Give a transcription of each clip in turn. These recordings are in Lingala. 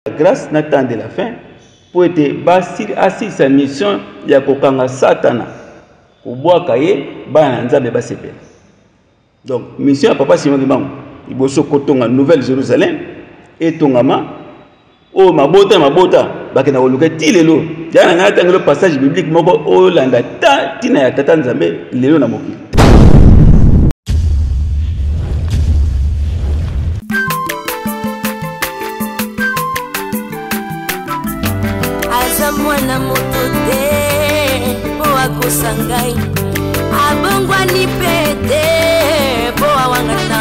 Grâce na temps de la fin mpo ete asilisa mission ya kokanga satana kobwaka ye bana na nzambe basepela donc mission ya papa simon kimbangu liboso kotonga nouvelle jérusalem etongama oyo mabota na mabota bakenda koluka ti lelo ya na ngai atangelo passage biblique moko olanda ta ntina ya tata nzambe lelo na mokili aza mwana moto te mpo akosa ngai abongwani mpe te mpo awangana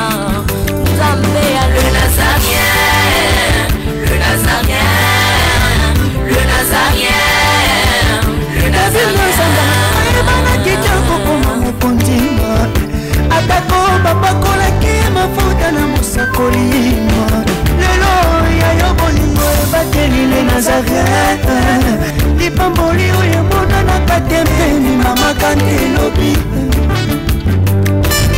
nzambe ya le nazarien le nazarien le nazarien le nazarien ayebanaki te okokoma mokonzi atako bapakolaki mafuta na mosakoli lelo ya yo bolingo ebateli le nazaret lipamboli oyo emonanaka te mpe mimamaka nde elobi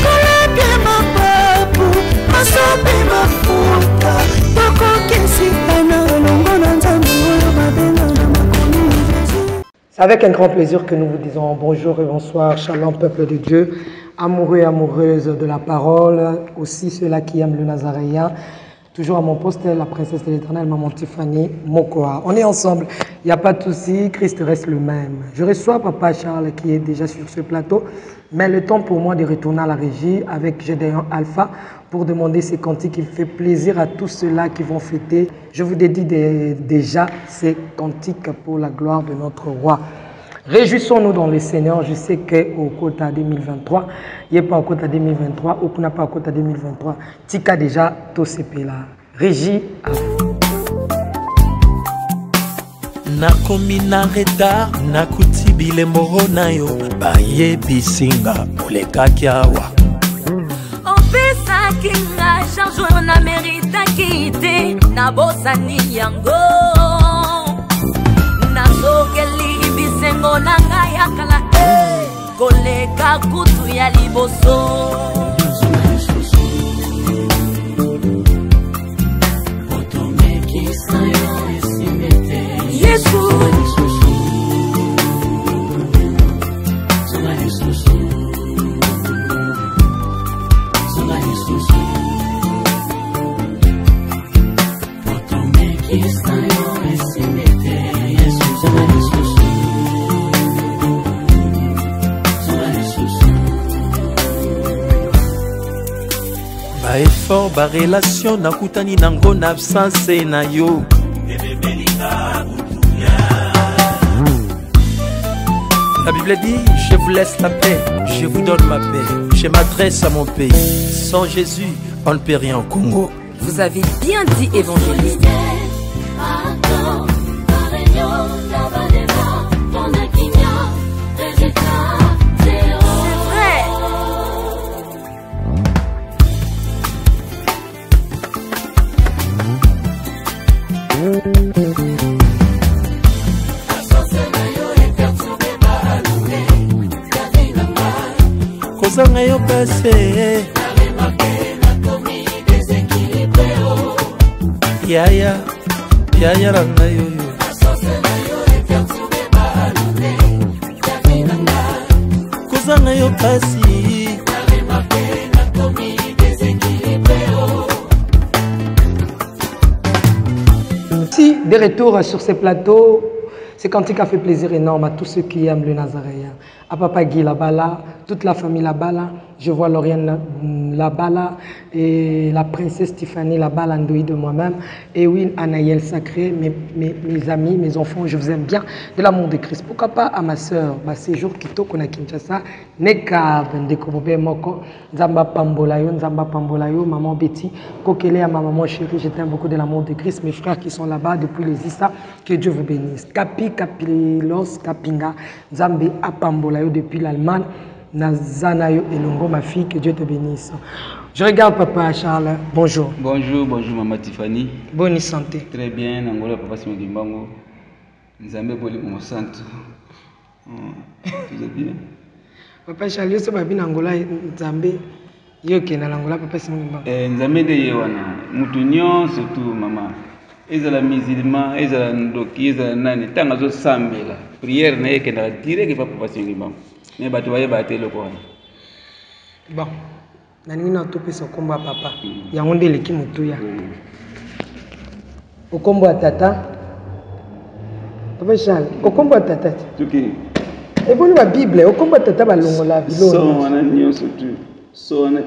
kolapie mapapu masope mafuta tokokesitana elongo na nzambe oyo babenga na makomi jesus C'est avec un grand plaisir que nous vous disons bonjour et bonsoir, shalom peuple de Dieu, amoureux et amoureuses de la parole, aussi ceux-là qui aiment le Nazaréen. Toujours à mon poste, la princesse de l'éternel, maman Tiffany Mokoa. On est ensemble, il n'y a pas de souci, Christ reste le même. Je reçois papa Charles qui est déjà sur ce plateau, mais le temps pour moi de retourner à la régie avec Gédéon Alpha pour demander ces cantiques. Il fait plaisir à tous ceux-là qui vont fêter. Je vous dédie déjà ces cantiques pour la gloire de notre roi. Réjouissons-nous dans le Seigneur. Je sais qu'au quota 2023, il n'y a pas au quota 2023, ou n'a pas au quota 2023. Tika déjà, là. Régie à vous. nakomi na retard nakuti bilembo na yo bayebisi nga olekaki awa opesaki nga charge oyo na meritaki te nabosani yango nazokeli bisengo na ngai ya kala eh, koleka kutu ya liboso yesu baeffort barelation nakutani nango na absence na yo La Bible dit, je vous laisse la paix, je vous donne ma paix, je m'adresse à mon pays. Sans Jésus, on ne peut rien au Congo. Vous avez bien dit, évangéliste. C'est vrai. Kozanga yo pase yaya yaya na ngai oyo kozanga yo pasi Si, de retour sur ces plateaux, ce cantique a fait plaisir énorme à tous ceux qui aiment le Nazaréen. À Papa Guy Labala, toute la famille Labala, je vois Lauriane Labala et la princesse Tiffany Labala, Ndoui de moi-même, et oui, Anaël Sacré, mes, mes, mes amis, mes enfants, je vous aime bien, de l'amour de Christ. Pourquoi pas à ma sœur, ma séjour Kitoko na Kinshasa, Neka Ndeko Bobe Moko, Nzamba Pambolayo, Nzamba Pambolayo, maman Betty, Kokele à ma maman chérie, je t'aime beaucoup de l'amour de Christ, mes frères qui sont là-bas depuis les Issa, que Dieu vous bénisse. Kapi, Kapilos, Kapinga, Nzambe Apambolayo depuis l'Allemagne, Nazanayo Elongo, ma fille, que Dieu te bénisse. Je regarde papa Charles, bonjour. Bonjour, bonjour maman Tiffany. Bonne santé. Très bien, Angola papa Simon Kimbangu. Nzambe boli mosantu. Tout bien. Papa Charles, yo babi na Angola Nzambe yo okenda na Angola papa Simon Kimbangu. Eh, Nzambe nde ye wana. Mutu nyonso tu mama. Ezala musulman, ezala ndoki, ezala nani, ntango azosambela prière na ye ekendaka direct epa Papa Simon Kimbangu, mais bato bayebaka te eloko wana. Bon, nalingi na topesa nkombo ya papa, yango nde eleki motuya. Okombo ya tata Papa Charles, okombo ya tata te. Soki eboni ba Bible, okombo ya tata balongola biloko so wana nyonso tu so wana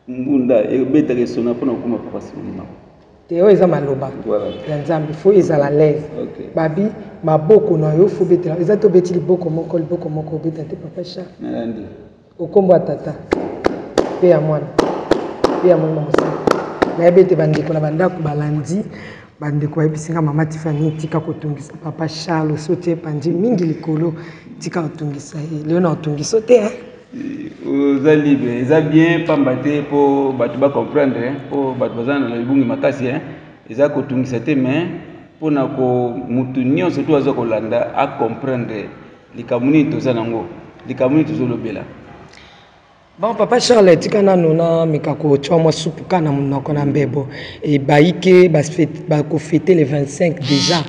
mbunda ebetaka esona mpona kokoma Papa Simon Kimbangu. Te, oyo eza maloba ya Nzambe, fo ezala l'aise. Babi maboko na yo fo betela, eza te obeti liboko moko liboko moko obeta te Papa Charles. Nalandi. Okombo ya tata mpe ya mwana mpe ya molimo mosantu. Nayebi ete bandeko na bandako balandi, bandeko bayebisi nga mama Tiffany tika kotungisa papa Charles, osi otie panzi mingi likolo, tika kotungisa ye. Lelo na kotungisa te hein? Oza libre, eza bien pamba te mpo bato ba comprendre, mpo bato baza na libungi makasi hein? Eza kotungisa te mais mpona ko mutu nyonso to aza kolanda a comprendre likambo nini toza nango, likambo nini tozolobela. Bon, papa Charles, tika nano na meka kotya mwa supu ka na monoko na mbebo ebayike bakofete le 25 déjà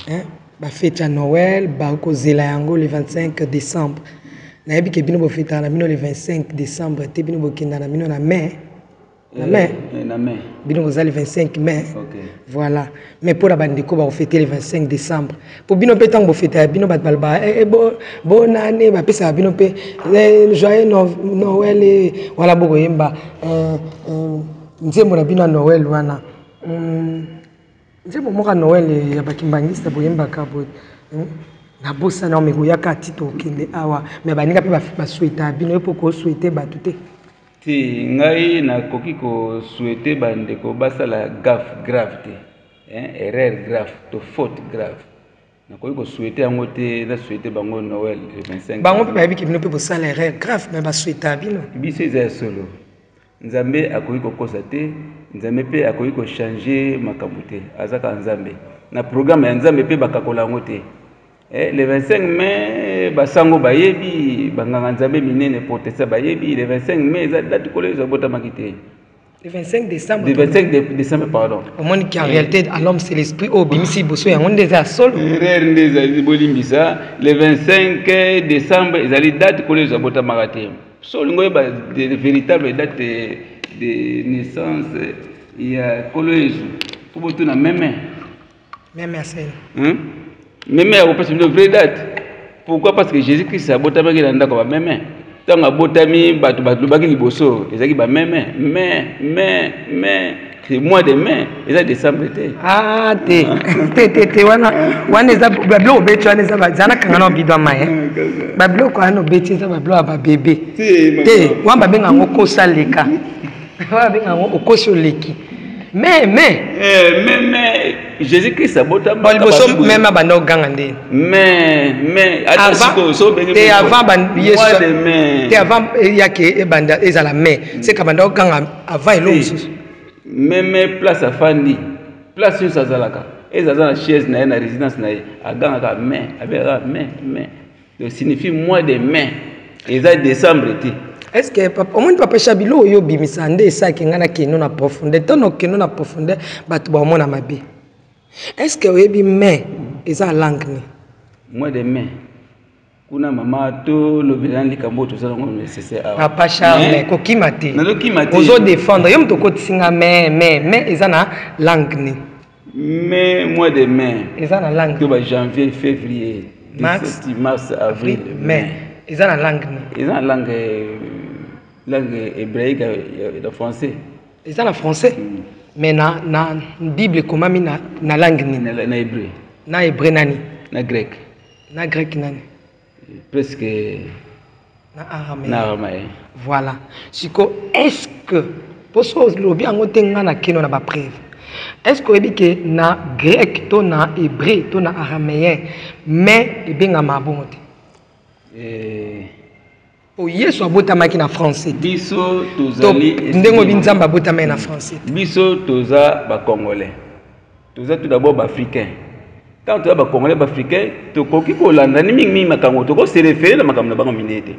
hein? Bafete ya Noël bakozela yango le 25 décembre. Nayebi ke bino bofetaka na bino le 25 décembre te, bino bokenda na bino na mai. Na mai. Na mai. Bino boza le 25 mai. Voilà. Mais pour la bandeko bakofete le 25 décembre. Pour bino mpe ntango bofetaka bino bato balobaka bonne année, bapesaka bino mpe joyeux Noël, wana bokoyemba nzembo na bino ya Noël wana. Nzembo moko ya Noël ya bakimbangista boyembaka boye. Nabosana oyo mekoyaka ti tokende awa, mais baninga mpe basouhaitaka bino, yo mpo kosouhaite bato te. Ti ngai nakoki kosouhaite bandeko basala gaffe grave te, hein, erreur grave to faute grave. Nakoki kosouhaite yango te, na souhaite bango Noël le 25. Bango mpe bayebi ke bino mpe bosala erreur grave, mais basouhaitaka bino. Biso eza ya solo. Nzambe akoki kokosa te, Nzambe mpe akoki kochanger makambo te. Aza kaka Nzambe. Na programme ya Nzambe mpe bakakola yango te. Le 25 mai basango bayebi, banganga Nzambe minene protestant bayebi, le 25 mai eza date kolo Yesu abotamaki te. Le 25 décembre. Le 25 décembre, pardon. Omoni qu'en réalité, à l'homme, c'est l'esprit. Oh, bimisi boso yango nde eza solo. Erreur nde ezali bolimbisa. Le 25 décembre ezali date kolo Yesu abotamaka te. So olingi oyeba de véritable date de naissance ya kolo Yesu, po botuna meme. Meme ya sene. Hein? Meme ya kopesa bino vraie date. Pourquoi? Parce que Jésus-Christ abotamaki na ndako ba meme. Ntango abotami bato balobaki liboso ezalaki ba meme, mai, mai, mai, c'est mois de mai, eza décembre te. Ah te. Te te te wana wana eza ba biloko obeti wana eza ba zana kanga na bidwa mai hein. Ba biloko wana obeti eza ba biloko ya ba bébé. Te, Te, wana babenga yango kosa leka. Wana babenga yango okosi oleki. Mais, mais. Mais, mais, Jésus-Christ abotama. Bon, liboso même abanda oganga nde. Mais, mais, ata Avant, sikoyo, so obenge te moko. avant ban, Mois Yesu, de mai. te avant, eyake, ebanda, ezala mai. C'est qu'abanda oganga avant eloko Te. mosusu. Mais, mais, place afandi, place nyonso azalaka. Eza aza na chaise na ye, na résidence na ye. Agangaka mai, abengaka mai, mai. Donc, signifie mois de mai. Eza décembre te. Est-ce que papa, omoni papa Chabilo oyo obimisa nde esaki nga na keno na profondeur, to na keno na profondeur bato baomona mabe. Est-ce que oyebi mai eza langue ni? Mois de mai. Kuna mama to lobela likambo to sala ngo nécessaire awa. Papa Charles, Mais kokima te. Nazokima te. Ozo défendre, yo moto okotisi nga mai, mai, mai eza na langue ni? Mai, mois de mai. Eza na langue. To ba janvier, février, Mars, 17 mars, avril, avril, mai. Eza na langue ni? Eza na langue hébraïque ya français. Eza na français? Mais na Bible ekomami na langue nini? Na hébreu. Na hébreu nani? Na grec. Na grec nani? Presque na araméen. Na araméen. Voilà. Siko, est-ce que poso lobi yango te nga na keno na ba preuve? Est-ce que oyebi ke na grec to na hébreu to na araméen mais ebengama bongo te? Po Yesu abotamaki na français. Biso tozali To, ndenge oyebi Nzambe abotamaki na français. Biso toza ba congolais. Toza tout d'abord ba africains. Tant toza ba congolais ba africains, tokoki kolanda ni mingi mingi makambo, toko se référer na makambo na bango minene te.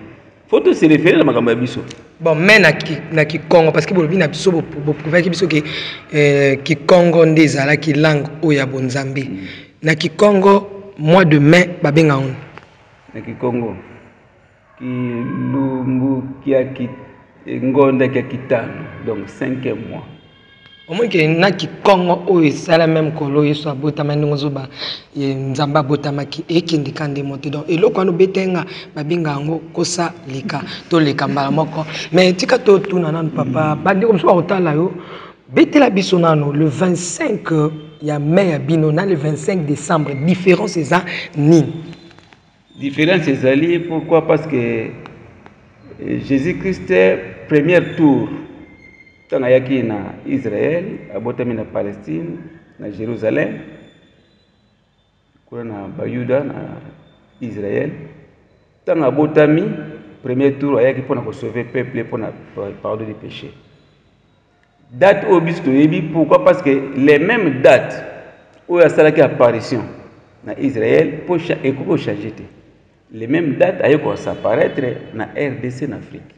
Faut to se référer na makambo ya biso. Bon, mais na ki, na kikongo, parce que bolobi na biso, boprouvaki biso ke kikongo nde ezalaki langue oyo ya bonzambe. Na kikongo, mois de mai babenga ngo? Na kikongo kilumbu kia ki, ngonda kia kitano, donc 5e mois. Omoni ke na kikongo oyo esala meme kolo Yesu abotama, ndenge ozoba ye Nzambe abotamaki, ekende ka nde moto. Donc eloko wana obetenga babenga yango kosa leka, toleka mbala moko. Mais tika totuna nanu papa, bandeko mosusu bakotala yo, betela biso nanu le 25 ya mai ya bino na le 25 décembre, différence eza nini? Différence ezali pourquoi? Parce que Jésus-Christ premier tour ntango ayaki na Israël, abotami na Palestine, na Jérusalem, kuna na Bayuda na Israël. Ntango abotami premier tour ayaki mpona kosauver peuple, mpona pardon du péché. Date oyo biso toyebi pourquoi? Parce que les mêmes dates oyo asalaki apparition na Israël po ekoki kochange te. Les mêmes dates aye koapparaître na RDC na Afrique.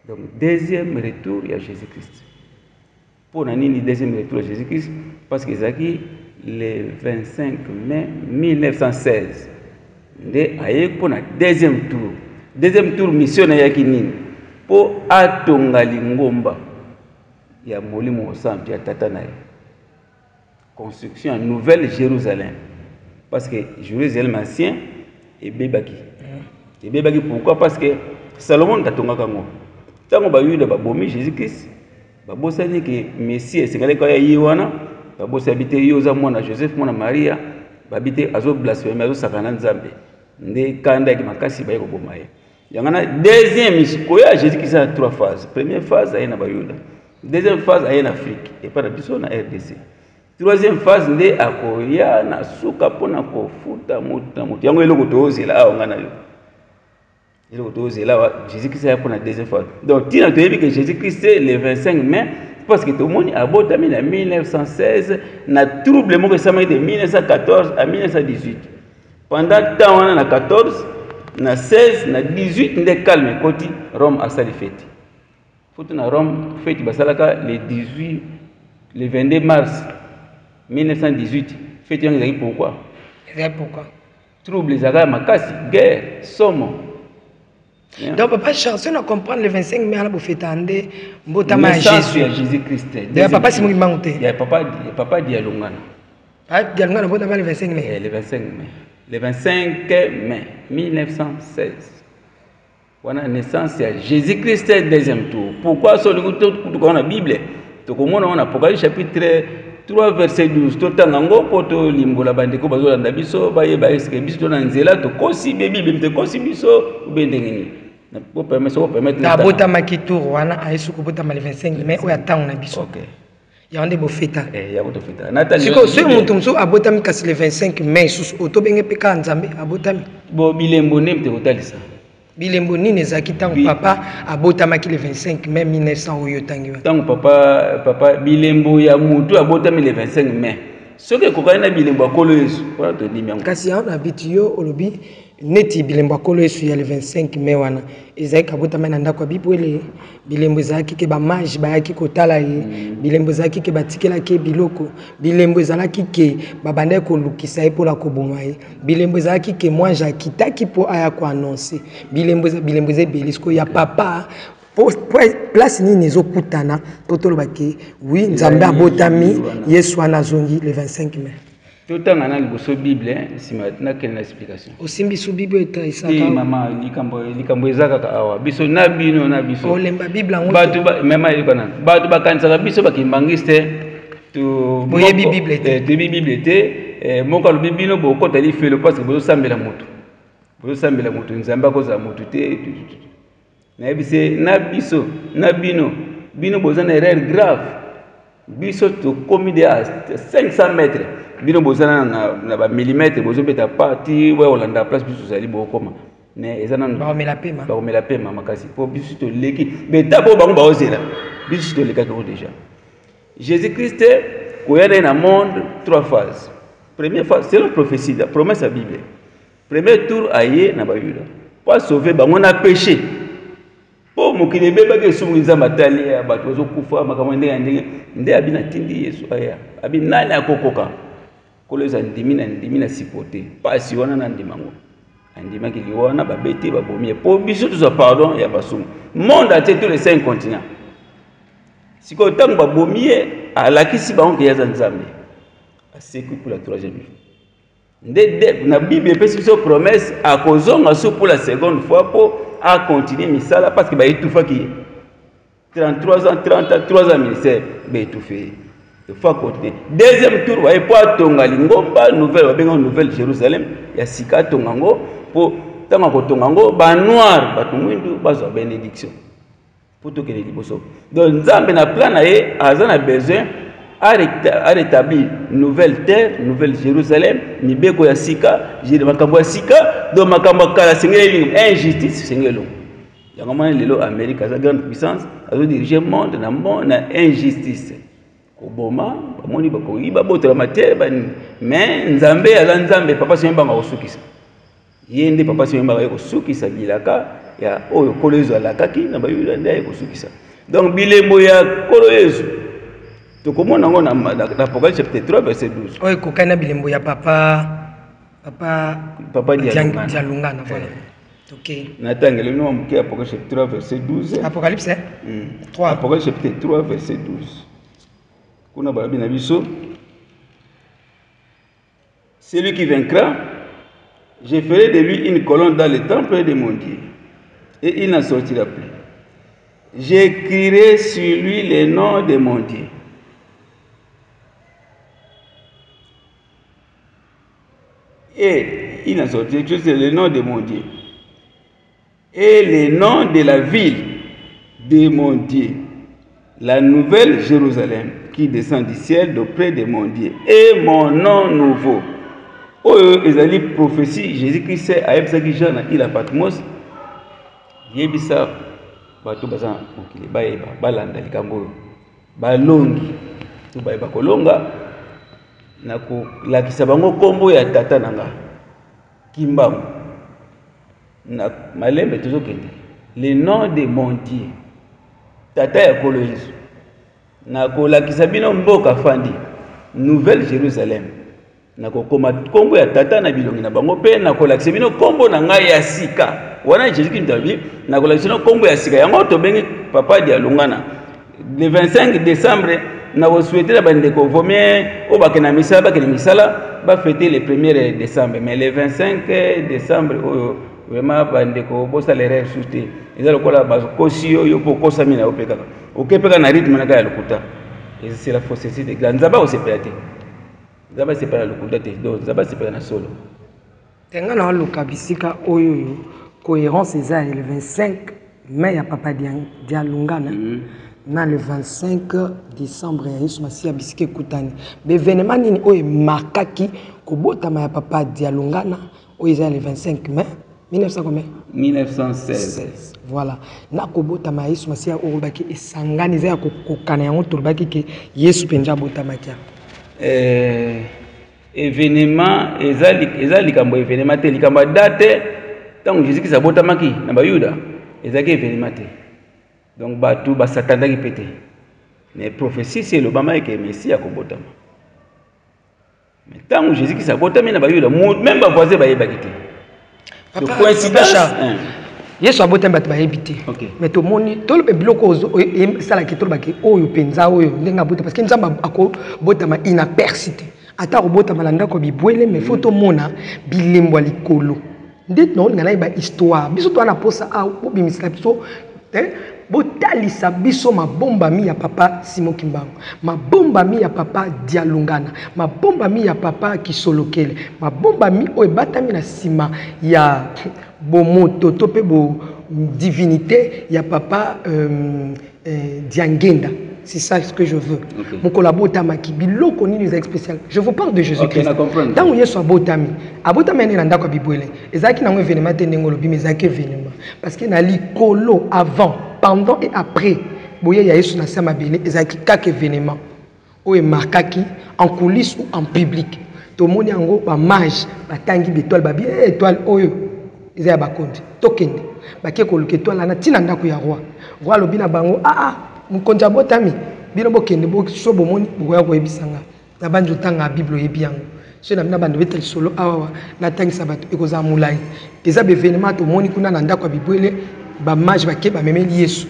Donc deuxième retour ya Jésus-Christ. Mpo na nini deuxième retour ya Jésus-Christ? Parce que ezalaki le 25 mai 1916 nde aye mpo na deuxième tour. Deuxième tour mission na eyaki nini? Mpo atonga lingomba ya Molimo Mosantu ya tata na ye, construction ya Nouvelle Jérusalem. Parce que Jérusalem ancien ebebaki. Ebebaki pourquoi? Parce que Salomon atongaka yango. Ntango Bayuda babomi Jésus-Christ, babosani ke Messie esengelaki kaka ye wana, babosani te ye oza mwana Joseph, mwana Maria, babi te azo blasphème, azosakana na Nzambe. Nde kanda yaki makasi, baye koboma ye. Yango na deuxième mission koya Jésus-Christ na trois phases. Première phase aye na Bayuda, deuxième phase aye na Afrique epai na biso na RDC, troisième phase nde akoya na suka mpona kofuta moto na moto. Yango eloko tozela awa, nga na yo, eloko tozela awa, Jésus-Christ aya mpona deuxième phase. Donc ntina toyebi ke Jésus-Christ le 25 mai, parce que tomoni abotami na 1916 na trouble moko esamaki de 1914 à 1918. Pendant temps wana na 14 na 16 na 18 nde calme ekoti. Rome asali feti futu na Rome, feti basalaka le 18, le 22 mars 1918. Feti yango ezalaki pourquoi? Ezalaki pourquoi? Trouble ezalaka makasi, guerre somo. Donc papa Charles, si on a comprendre, le 25 mai ala bofeta nde mbotama ya Naissance ya Jésus. Jésus-Christ. Ya papa Simon Kimbangu te? Ya papa, papa Dialungana. Ah, Dialungana botama le 25 mai? Eh, le 25 mai, le 25 mai 1916 wana naissance ya Jésus-Christ deuxième tour. Pourquoi? So olingi tokutuka na Bible, tokomona wana Apocalypse chapitre 3 verset 12. Totanga yango mpo tolimbola bandeko bazolanda biso, bayeba eske biso to na nzela tokosi be Bible tekosi biso ube ndenge nini. Soko permettre. Abotamaki tour wana, aye soki obotama le 25 mai oyo ya ntango na biso. Yango nde bofeta. Yango tofeta. Sikoyo soki moto mosusu abotami kasi le 25 mai susu oyo tobenge mpe kaka Nzambe abotami? Bo bilembo nde mte kotalisa. Bilembo nini ezalaki ntango papa abotamaki le 25 mai 1900 oyo otangi wana? Ntango papa, bilembo ya motu abotami le 25 mai, soki ekokani na bilembo ya Nkolo Yesu, wana tondimi yango. Kasi yango na biti yo olobi neti bilembo ya Nkolo Yesu ya le 25 mai wana ezalaki abotami na ndako ya bibwele, bilembo ezalaki ke bamage bayaki kotala ye, bilembo ezalaki ke batikelaki ye biloko, bilembo ezalaki ke babandaki kolukisa ye mpona koboma ye, bilembo ezalaki ke mwange akitaki mpo aya koannonce bilembo. Bilembo eza ebele. Sikoyo ya papa place nini ezokutana mpo toloba ke oui, Nzambe abotami, Yesu wana azongi le 25 mai? Totanga na liboso Bible, nsima nakende na explication. Osimbi su Bible? Te. Etaisaka. Mama, likambo eza kaka awa, biso na bino na biso. Olemba Bible yango. Bato mama, eloko nani, bato bakanisaka biso bakimbangiste. Boyebi Bible te. Toyebi Bible te. Moko alobi bino bokota lifelo parce que bozosambela motu, bozosambela motu, Nzambe akozala motu te. Nayebi se na biso na bino, bino boza na erreur grave. Biso tokomi de à 500 mètres, bino boza na bamillimètre, bozobeta pa ti oya kolanda place biso tozali, bokokoma, mais eza nanu Bakomela pema. Bakomela pema makasi mpo biso toleki betape oyo bango baozela. Biso tolekaki yango déjà. Jésus Christ koya na ye na monde, trois phases. Première phase, c'est la prophétie, la promesse ya Bible. Premier tour aye na Bayuda. Mpo asauve bango na péché. Mpo mokili ebebaki esumu Nzambe atali ya bato bazokufa makambo ya ndenge na ndenge nde abi natindi Yesu aya. Abi nani akokoka? Nkolo Yesu andimi na ndimi na supporter pasi wana na ndima ngo. Andimaki liwa wana babeti babomi ye mpo biso tozwa pardon ya masumu. Monde entier tous les cinq continents. Sikoyo ntango babomi ye alakisi bango ke ye aza Nzambe. Asekwi pour la troisième jour. Nde de, na Bible epesi biso promesse akozonga su pour la seconde fois mpo acontinue misala parce que baetufaki ye. 33 ans, 30 ans, 3 ans ministère baetufe ye. Il faut continuer. Deuxième tour baye mpo atonga lingomba nouvelle babenga nouvelle Jérusalem ya sika atonga yango mpo ntango akotonga yango ba noir bato mwindu bazwa bénédiction. mpo tokende liboso donc nzambe na plan na ye aza na besoin a rétablir nouvelle terre nouvelle jérusalem mibeko ya sika makambo ya sika donc makambo ya kala sengeli elingi injustice sengeli elongo yango mwana lelo amérique aza grande puissance azodirige monde na monde na injustice koboma bamoni bakoyiba botola te mais nzambe aza nzambe papa soki banga kosukisa Ye nde papa Simon Mbaka aye kosukisa bilaka ya oyo Nkolo Yezu alakaki na Bayuda, nde aye kosukisa. Donc bilembo ya Nkolo Yezu tokomona yango na Apocalypse chapitre 3 verset 12. Oyo ekokani na bilembo ya papa papa papa Dialungana, Dialungana voilà. Eh. Ok. Natangela bino mwa moke Apocalypse chapitre 3 verset 12. Apocalypse hein? 3. Apocalypse chapitre 3 verset 12. Kuna balobi na biso Celui qui vaincra, je ferai de lui une colonne dans le temple de mon Dieu, et il n'en sortira plus. J'écrirai sur lui le nom de mon Dieu. Et il n'en sortira plus, c'est le nom de mon Dieu. Et le nom de la ville de mon Dieu, la nouvelle Jérusalem qui descend du ciel d'auprès de mon Dieu, et mon nom nouveau. Oyo ezali prophétie Jésus-Christ ayebisaki Jean na île ya Patmos, yebisa bato baza na mokili bayeba balanda likambo oyo balongi to bayeba kolonga na kolakisa bango nkombo ya tata na nga Kimbangu. Na malembe tozokende le nom de mon Dieu tata ya kolo Yesu nakolakisa bino mboka afandi nouvelle Jérusalem nakokoma nkombo ya tata na bilongi na bango mpe nakolakisa bino nkombo na ngai ya sika wana jésus kristo alobi nakolakisa bino nkombo ya sika yango tobengi papa dialungana le 25 décembre nakosouhaite na bandeko vomie oyo bakende na misala bakende misala bafete le premier décembre mais le 25 décembre oyo vraiment bandeko bosala erreur susu te eza lokola bakosi yo yo mpo okosami na yo mpe kaka oke mpe kaka na rythme na kaka ya lokuta c'est la fausseté de grande nzambe akosepela te nzambe asepela na lokuta te donc nzambe asepela na solo Te nga na luka bisika oyo oyo coherence eza ya le 25 mai ya papa Dialungana mm -hmm. na le 25 décembre ya Yesu Masiya bisika ekutani ba événement nini oyo emarkaki kobotama ya papa Dialungana oyo eza le 25 mai 1900 combien 1916 voilà na kobotama ya Yesu Masiya oyo olobaki esangani eza ya kokokana yango tolobaki ke Yesu mpenza abotamaki yango eh... Evenement eza eza likambo ya evenement te, likambo ya date ntango Jésus Christ abotamaki na Bayuda ezalaki evenement te. Donc bato basatandaki mpe te. Mais prophétie si elobamaki ke Messie akobotama. Mais ntango Jésus Christ abotami na Bayuda, même ba voisins bayebaki te. Papa, coïncidence hein. Yesu abotami bato bayebi te mais tomoni toloba biloko esalaki tolobaki oyo mpenza oyo ndenge abota parce que nzambe akobotama inaperçu te ata akobotama na ndako ya bibwele mais fo tomona bilembo ya likolo nde naolinga nayeba histoire biso toa na mposa awa bobimisela biso botalisa biso mabombami ya papa Simon Kimbangu, mabombami ya papa Dialungana, mabombami ya papa Kisolokele, mabombami oyo ebatami na nsima ya bomoto to mpe bo divinité ya papa euh, euh, Diangenda. C'est ça ce que je veux. Okay. Mokolo abotamaki biloko nini ezalaki spécial. Je vous parle de Jésus-Christ. Okay, Ntango Yesu abotami, abotami ane na ndako ya bibwele. Ezalaki nango événement te ndenge olobi, mais ezalaki événement. Parce que na likolo avant, pendant et après boye ya Yesu na se mabele ezalaki kaka événement oyo emarkaki en coulisse ou en public. Tomoni yango ba mage batangi ba étoile babi eh, étoile oyo. Eza ya bakonzi. Tokende. Bake koluka étoile wana ti na ndako ya roi. Roi alobi na bango, ah ah, mokonzi abotami, bino bokende bo so bomoni bokoya koyebisa nga. Na bandi otanga Bible oyebi yango. Soki na bino bando beta lisolo awa natangisa bato ekozala molai. Eza ba événement tomoni kuna na ndako ya bibwele, ba mage bake bamemeli Yesu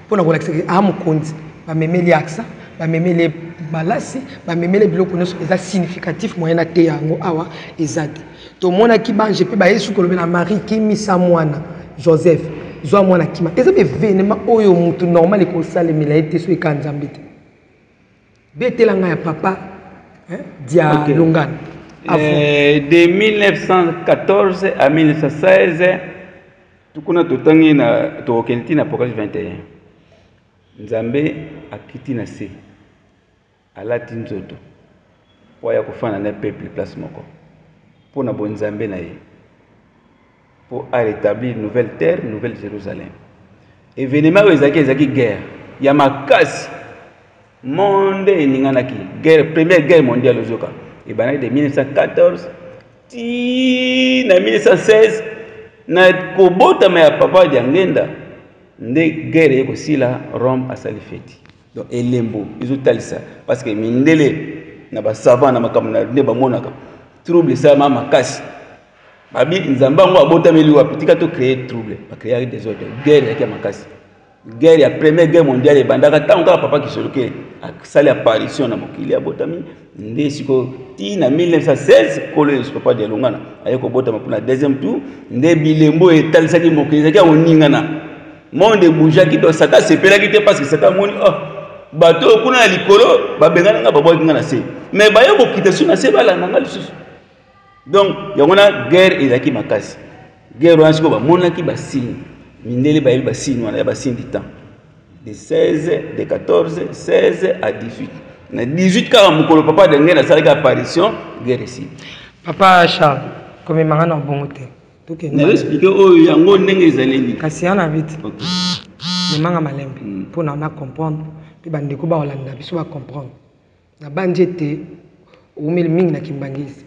mpo na kolakisa ke a mokonzi, bamemeli aksa, bamemeli malasi, bamemeli biloko nyonso. Eza significatif, moyen nateya yango awa eza te. Tomonaki banje mpe bayesu kolobela Marie, kimisa mwana Joseph, zwa mwana kima. Eza ba événement oyo mutu normal ekosalemela ye te soki eka Nzambe te. Betela ngai ya papa, hein, dia okay. Longana. De 1914 à 1916 tukuna totangi na tokokende ti na Apocalypse 21. Nzambe akiti na se, alati nzoto po aya kofanda na peuple place moko mpo na bonzambe na ye, po a rétablir nouvelle terre, nouvelle Jérusalem. Événement oyo ezalaki guerre ya makasi, monde eninganaki, guerre, première guerre mondiale ozoka ebandaki de 1914 ti na 1916 na kobotama ya papa Diangenda nde guerre eye kosila, Rome asali feti. Donc elembo ezotalisa parce que mindele na ba savant na makambo na nde bamonaka trouble esalama makasi. Babi Nzambe yango abotameli wapi? Tika to créer trouble, ba créer désordre, guerre yaki ya makasi. Guerre ya première guerre mondiale ebandaka ntango kaka papa Kisolokele asali apparition na mokili, abotami nde sikoyo ti na 1916 Nkolo Yesu papa Dialungana aye kobotama mpona deuxième tour, nde bilembo etalisaki mokili ezalaki ya koningana, monde ebougeaki. Donc Satan asepelaki te parce que Satan amoni, oh, bato oyo kuna na likolo babengani nga, babwaki nga na se, mais baye kokita su na se, balanda nga lisusu. Donc yango wana guerre ezalaki makasi. Guerre wana sikoyo bamonaki basigne, mindele bayebi basigne wana ya basigne du temps de 16, de 14, 16 à 18. Na 18 kaka mokolo papa Denge nasalaki apparition, guerre esili. Papa Charles, komemanga na bongo te. Tokende. Nazo expliquer oyo yango ndenge ezaleli. Kasi yana vite. Okay. Memanga malembe mpo na comprendre mpe bandeko bakolanda biso ba comprendre. Nabandi ete oumeli mingi na Kimbanguiste.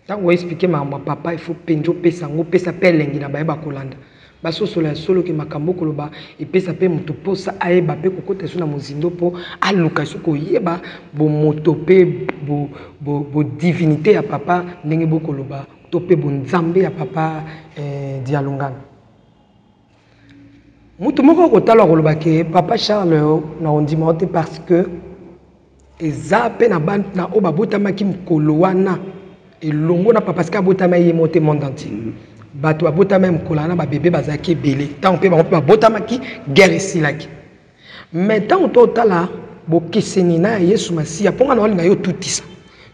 Ntango oexplike makambo ya papa, il faut mpenza opesa yango, opesa mpe elengi na baye bakolanda. Basosola ya solo ke makambo okoloba epesa mpe moto mposa ayeba mpe kokota so na mozindo mpo aluka so koyeba bomoto mpe bo divinité ya papa ndenge bokoloba to mpe bonzambe ya papa Dialungana. Moto moko akotala akoloba ke papa Charles na ondima te parce que eza pe na bana na oyo babotamaki mokolo wana elongo na papa, parce que abotama ye moko te, monde entier bato babotama ye mokolo wana, babebe bazalaki ebele. Ntango mpe bango mpe babotamaki, guerre esilaki. Mais ntango totala bokeseni na ya Yesu Masiya, mpo nga na olinga yo tutisa,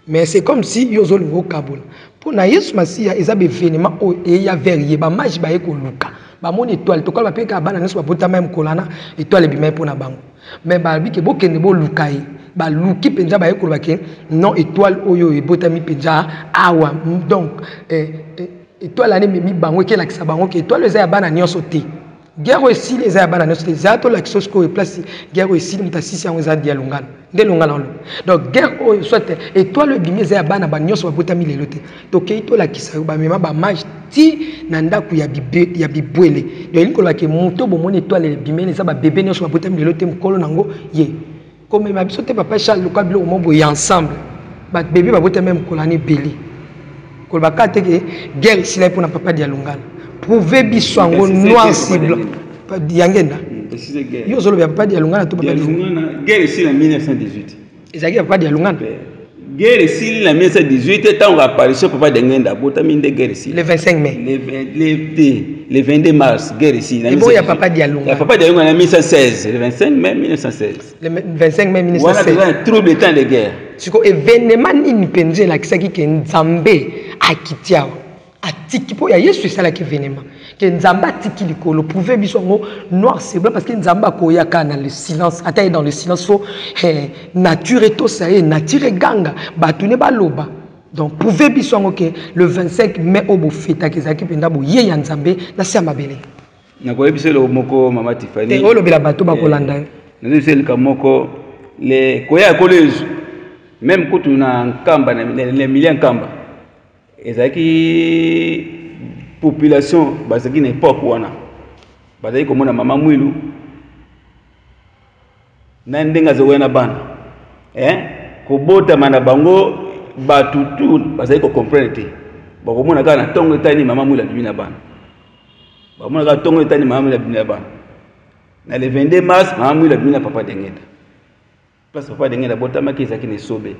mais c'est comme si yo ozolinga okabola. Mpo na Yesu Masiya eza baévénement oyo eya vers ye, bamage baye koluka, bamoni étoile, tokola bape kaka bana nyonso babotama ye mokolo wana, étoile ebima ye mpo na bango. Mais balobi ke bokende boluka ye, baluki mpenza, baye koloba ke non, étoile oyo ebotami mpenza awa. Donc étoile wana ememi bango, ekelakisa bango ke étoile eza ya bana nyonso te. Guerre oyo esili eza ya bana nyonso te. Eza tolakisa sikoyo place guerre oyo esili, moto asisi yango eza Dialungana, nde Longana oloba. Donc guerre oyo, soit étoile oyo ebimi, eza ya bana banyonso babotami lelo te. Tokei tolakisa yo, bamema bamage ti na ndako ya bibwele. Donc elingi koloba ke moto bomoni étoile ebimeli eza babebe nyonso babotami lelo te, mokolo nango ye komema biso te. Papa Charles, luka biloko mo boye ensemble, babebe babotami mokolo wana ebele. Koloba kaka te ke guerre esilaki mpona papa Dialungana, prouve biso yango noir sur blanc. Diangenda, yo ozoloba ya papa Dialungana to papa Guerre esili na 1918. Ezalaki ya papa Dialungana. Guerre esili na 1918 ntango apparition papa Diangenda abotami, nde guerre esili. Le 25 mai. Le 22 mars guerre esili. Eboyo ya papa Dialungana. Ya papa Dialungana na 1916, le 25 mai 1916. Le 25 mai 1916 wana toza na trouble, temps de guerre. Siko événement nini mpenza elakisaki ke Nzambe akiti awa, atiki mpo ya Yesu esalaki événement ke Nzambe atiki likolo? Prouve biso yango noir sur blanc, parce que Nzambe akoyaka na le silence, ata ye dans le silence, faut nature etosa ye, nature eganga, bato ne baloba. Donc prouve biso yango ke le 25 mai oyo bofetaki ezalaki mpenza boye ya Nzambe na se ya mabele. Nakoyebisa eloko moko, mama Tifani. Olobela bato bakolanda yo. Nazoyebisa eloko moko, le koya ya Nkolo Yesu, même kutu na Nkamba, na milia Nkamba ezalaki Population bazalaki na epoque wana, bazalaki komona mama Mwilu na ndenge azokoya na bana, eh? Kobotama na bango, bato tu bazali kocomprendre te. Bakomona kaka na ntongo etani, mama Mwilu abimi na bana. Bakomona kaka ntongo etani, mama Mwilu abimi na bana. Na le 22 mars, mama Mwilu abimi na papa Dengenda. Place papa Dengenda abotamaki ezalaki na esobe,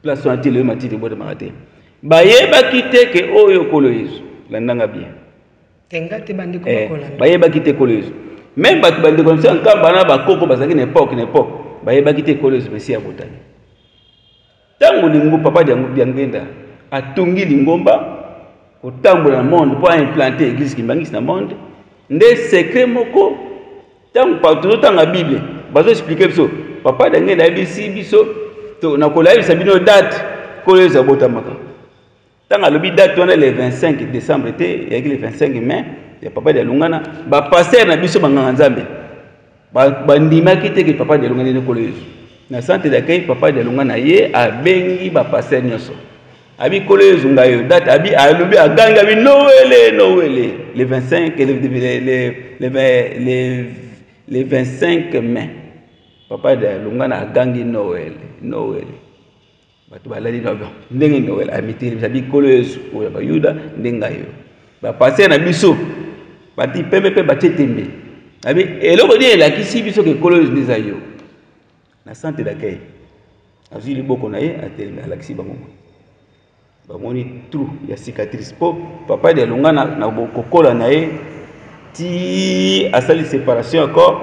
place wana ti lelo matiti ebotamaka te. Bayebaki te ke oyo Nkolo Yesu. Landanga bien. Tenga te, bandeko bakolanda. Bayebaki te Nkolo Yesu. Même bato, bandeko na biso ya Nkamba na bakoko bazalaki na époque, na époque bayebaki te Nkolo Yesu Mesiya abotami. Ntango lingo papa Diangenda atongi lingomba kotambola na monde mpo aimplante église kimbangisi na monde, nde secret moko, ntango tozotanga Bible, bazoexplike biso, papa Diangenda ayebisi biso: nakolayebisa bino date Nkolo Yesu abotamaka. Ntango alobi date wana, le 25 décembre te, eyaki le 25 mai ya papa Dialungana. Bapaster na biso, banganga Nzambe, bandimaki te ke papa Dialungana nde Nkolo Yesu. Na centre d'accueil, papa Dialungana ye abengi bapaster nyonso, abi: "Nkolo Yesu ngai oyo." Date abi, alobi, agangi, abi: "Nowele, nowele!" Le 25, le 25 mai, papa Dialungana agangi: "Noel, Noel!" Bato balali na ndenge Noel. Amitelemisa, abi: "Nkolo Yesu oyo ya Bayuda nde ngai oyo." Bapaster na biso bati pembe mpe batie tembe, abi: "Eloko nini elakisi biso ke Nkolo Yesu nde eza yo?" Na centre d'accueil, azwi liboko na ye, atelemi, alakisi bango, bamoni trou ya cicatrice, mpo papa Dialunga na kokola na ye ti asali séparation ya corps,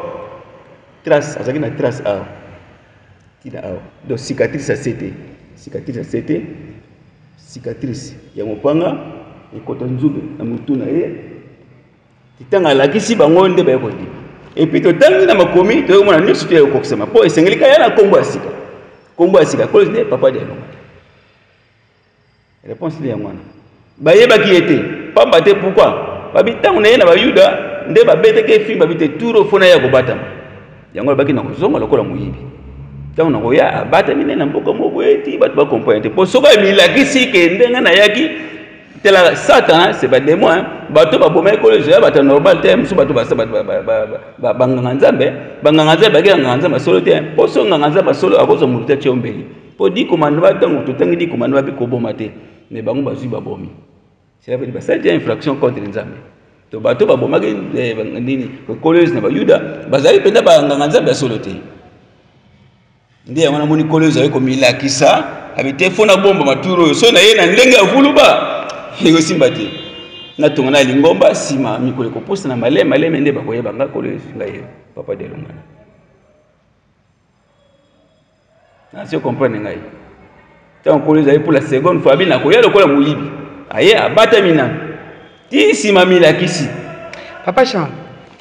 trace azalaki na trace awa, tina awa. Donc cicatrice ya sete, cicatrice ya sete, cicatrice ya mopanga ekota nzube na motu na ye. Ntango alakisi bango, nde baye kondima. Et puis totangi na makomi, toyekomona nyonso to ya kokokisama, mpo esengeli kaya na nkombo ya sika, nkombo ya sika, Nkolo nde papa Dialonga. Réponse nde yango wana. Bayebaki ye te pamba te. Pourquoi? Babi ntango na ye na Bayuda nde babetaki efi, babi te turo fo na ye ya kobatama. Yango alobaki na kozonga lokola moyibi. Ntango na koya, abatami nde na mboka moko boye ti bato bakomprendre te, mpo soki amilakisi ke ndenge nayaki tela, Satana, c'est badémon, hein. Bato babomaki Nkolo ya bato normal te. Mosusu bato banganga Nzambe, banganga Nzambe baki nganga Nzambe asolo te, mpo so nganga Nzambe asolo akozwa motu te, atie mbeli. Mpo dix commandements, ntango totangi dix commandements, babi koboma te, mais bango bazwi, babomi. Cela veut dire basali te infraction contre Nzambe. To bato babomaki nini, Nkolo Yesu na Bayuda, bazali mpenza banganga Nzambe ya solo te. Nde yango namoni Nkolo Yesu azali komilakisa, abi te fo nabomba maturo oyo, so na ye na ndenge ya vuluba ekosimba te. Natonga na lingomba, nsima mikolo ekopusa na maleme maleme, nde bakoyeba nga Nkolo Yesu, ngai papa Dialungana. Nasi comprendre ngai. Ntango Nkolo ezali pour la seconde fois, abi nakoya lokola moyibi, aye abatami nanu ti nsima milakisi. Papa Charles,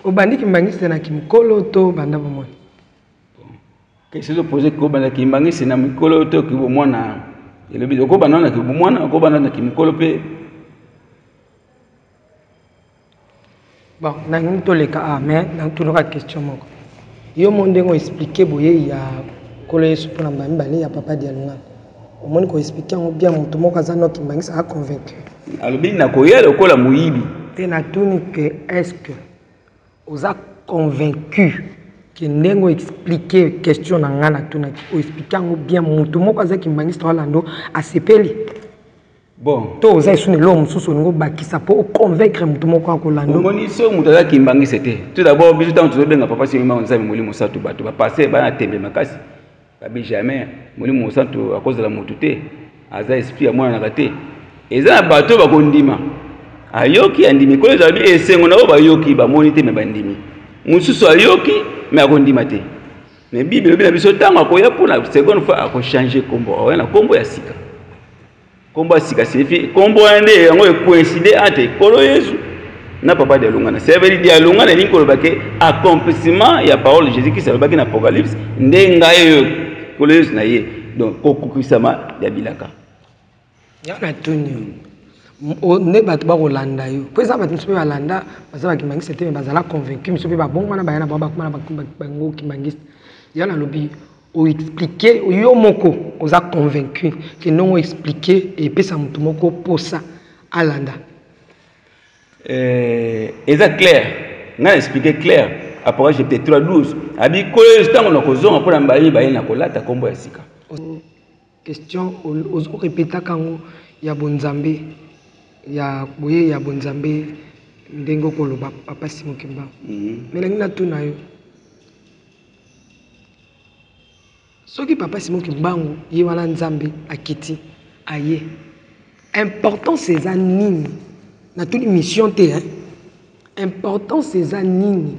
obandi kimbangisi na kimokolo to banda bomoi? Question ozopose, kobanda kimbangisi na mikolo to kibomwana, elobi okobanda na kibomwana, okobanda na kimokolo mpe. Bon, nalingi toleka a, mais natunaka question moko. Yo mo ndenge oexplike boyei ya Nkolo Yesu mpona mbala mibale ya papa Dialungana, omoni koexplike yango bien, moto moko aza no kimbangisi aconvaincu? Alobi nakoya lokola moyibi. Te, natuni ke est ce que oza convaincu ke ndenge oexplike question na ngai natunaki, oexplike yango bien, moto moko aza kimbangisi toalando asepeli? Bon. To oza esu na eloko mosusu olingi obakisa mpo oconvaincre moto moko akolanda? Omoni, so moto aza kimbangisi te, tout d'abord biso ntango tozobenga papa Simon Nzambe Molimo Santu, bato bapase bana tembe makasi, babi jamais Molimo Mosantu akozala motu te, aza esprit, amonanaka te. Eza na bato oyo bakondima, ayoki, andimi Nkolo ezala bi esengo na oyo bayoki, bamoni te, me bandimi. Mosusu ayoki me akondima te. Mais Bible elobi na biso, ntango akoya mpona seconde fois, akochange nkombo, akoya na nkombo ya sika. Nkombo ya sika signifie nkombo wana nde yango ekoincide entre Nkolo Yesu na papa Dialungana. Ça veut dire Dialungana elingi koloba ke accomplissement ya parole Jésus Christ alobaki na Apocalypse, nde ngai oyo Nkolo Yesu na ye, donc kokokisama ya bilaka. Ya natuni yo, nde bato bakolanda yo, mpo eza bato mosusu mpe balanda, baza bakimbangiste te, me bazala convaincu. Mosusu mpe babongwana, baya na bango, bakoma na bango kimbangiste. Ya nalobi, oexplike yo moko, oza convaincu ke ndenge oexplike epesa moto moko mposa alanda? Eh, eza clair ngai na explike clair apocalypse chapitre 3 12 abi nkolo yesu ntango nakozonga mpo na mbala mibale nakolata nkombo ya sika. Question ozo repetaka yango ya bonzambe ya boye ya bonzambe ndenge okoloba papa Simon Kimbangu. Mais nalingi natuna yo soki papa Simon Kimbangu ye wana Nzambe akiti aye importance eza nini? Natuni mission te hein? Importance eza nini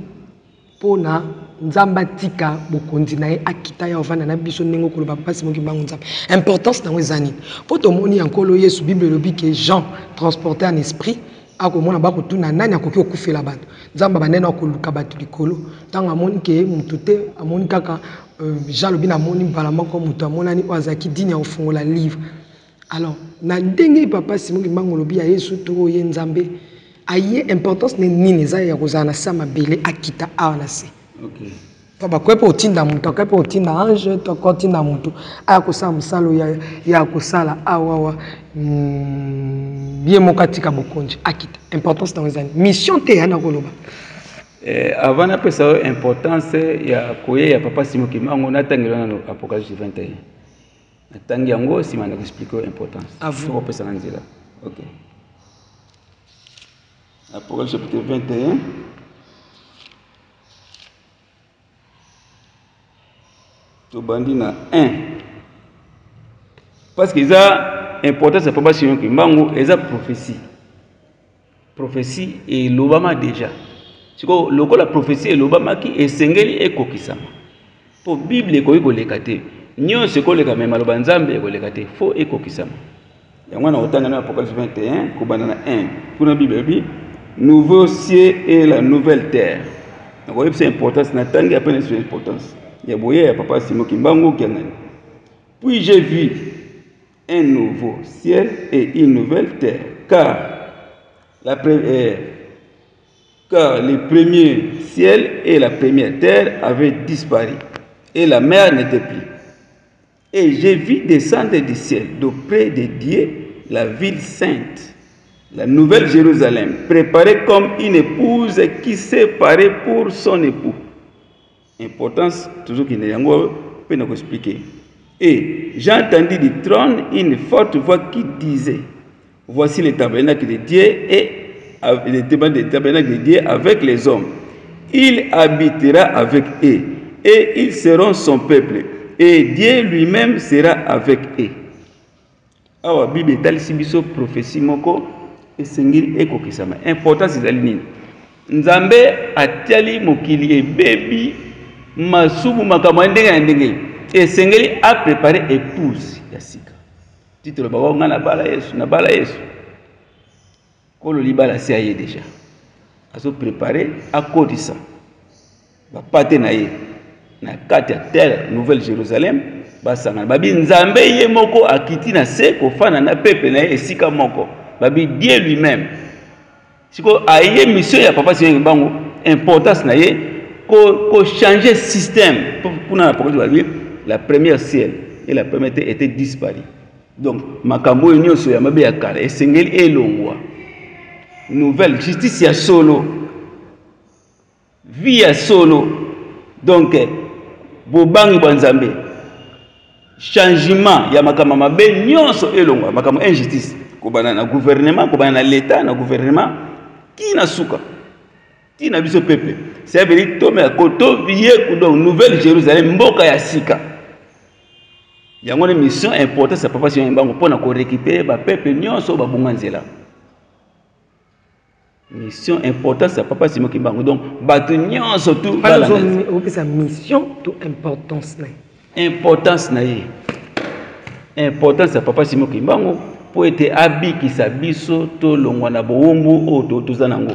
pona Nzambe atika bokonzi na ye akita aya ovanda na biso ndenge okoloba papa Simon Kimbangu Nzambe importance nango eza nini? Po tomoni ya Nkolo Yesu Bible elobi ke Jean transporte en esprit akomona bakotuna nani akoki kokufela bato Nzambe abandaki na koluka bato likolo ntango amoni ke moto te amoni kaka euh, Jean alobi namoni mbala moko moto amonani oyo azalaki digne ya kofungola livre alors na ndenge papa Simon Kimbangu olobi ya Yesu to oye Nzambe aye importance ne nini eza ya kozala na se ya mabele akita awa na se okay. To bakoki mpe kotinda moto, akoki mpe kotinda ange to akoki kotinda moto aya kosala mosala oyo ye akosala awawa mm, ye moko atika bokonzi akita. Importance nango ezali mission te ya nakoloba. Eh, avant napesa yo importance ya koye ya papa Simon Kimbangu, natangela nano Apocalypse 21 natangi yango nsima na koexplike yo importance. Soko opesaka nzela. Ok, Apocalypse chapitre 21 tobandi na 1 parce que eza importance ya papa Simon Kimbangu eza prophétie. Prophétie elobama déjà. Sikoyo lokola prophétie elobamaki esengeli ekokisama, mpo Bible ekoki koleka te, nyonso ekoleka me maloba Nzambe ekoleka te, fo ekokisama. Yango wana otanga na Apocalypse 21 kobanda na 1 kuna Bible elobi nouveau ciel et la nouvelle terre. Nakoyebisa importance, natangi apres na importance ya boye ya papa Simon Kimbangu Kiangani. Puis j'ai vu un nouveau ciel et une nouvelle terre, car la car le premier ciel et la première terre avaient disparu, et la mer n'était plus. Et j'ai vu descendre du ciel, d'auprès de Dieu, la ville sainte, la nouvelle Jérusalem, préparée comme une épouse qui s'est parée pour son époux. Importance, toujours qu'il y a un peu de expliquer. Et j'ai entendu du trône une forte voix qui disait, voici le tabernacle de Dieu et le tabernacle de Dieu avec les hommes. Il habitera avec eux et ils seront son peuple et Dieu lui-même sera avec eux. Awa Bible etalisi biso prophétie moko esengeli ekokisama. Importance ezali nini? Nzambe atiali mokili ebebi masumu makambo ya ndenge na ndenge, esengeli a préparer épouse ya sika. Ti tolobaka ngai nabala Yesu, nabala Yesu. Kolo libala si aye déjà, azo préparer akotisa bapate na ye na kati ya terre nouvelle Jérusalem, basangana. Babi Nzambe ye moko akiti na se kofanda na peuple na ye esika moko. Babi Dieu lui-même. Siko aye mission ya papa Simon Kimbangu, importance na ye ko, ko changer système. Kuna na Apocalypse babi la première ciel et la première terre était disparue. Donc makambo oyo nyonso ya mabe ya kala esengeli elongwa. Nouvelle justice ya solo, vie ya solo, donc bobangi bwa Nzambe, changement ya makambo mabe nyonso elongwa, makambo injustice kobanda na gouvernement, kobanda na l'etat, na gouvernement ti na suka, ti na biso peuple. C'est veut dire tome koto ye donc nouvelle Jérusalem, mboka ya sika. Yango ni mission importante ya papa Simon Kimbangu mpona ko récupérer ba peuple nyonso babunga nzela. Mission importante ya papa Simon Kimbangu, donc bato nyonso tu balanda. Opesa mission to importance na ye. Importance na ye. Importance ya papa Simon Kimbangu po ete abikisa biso tolongwa na bowumbu oyo toza nango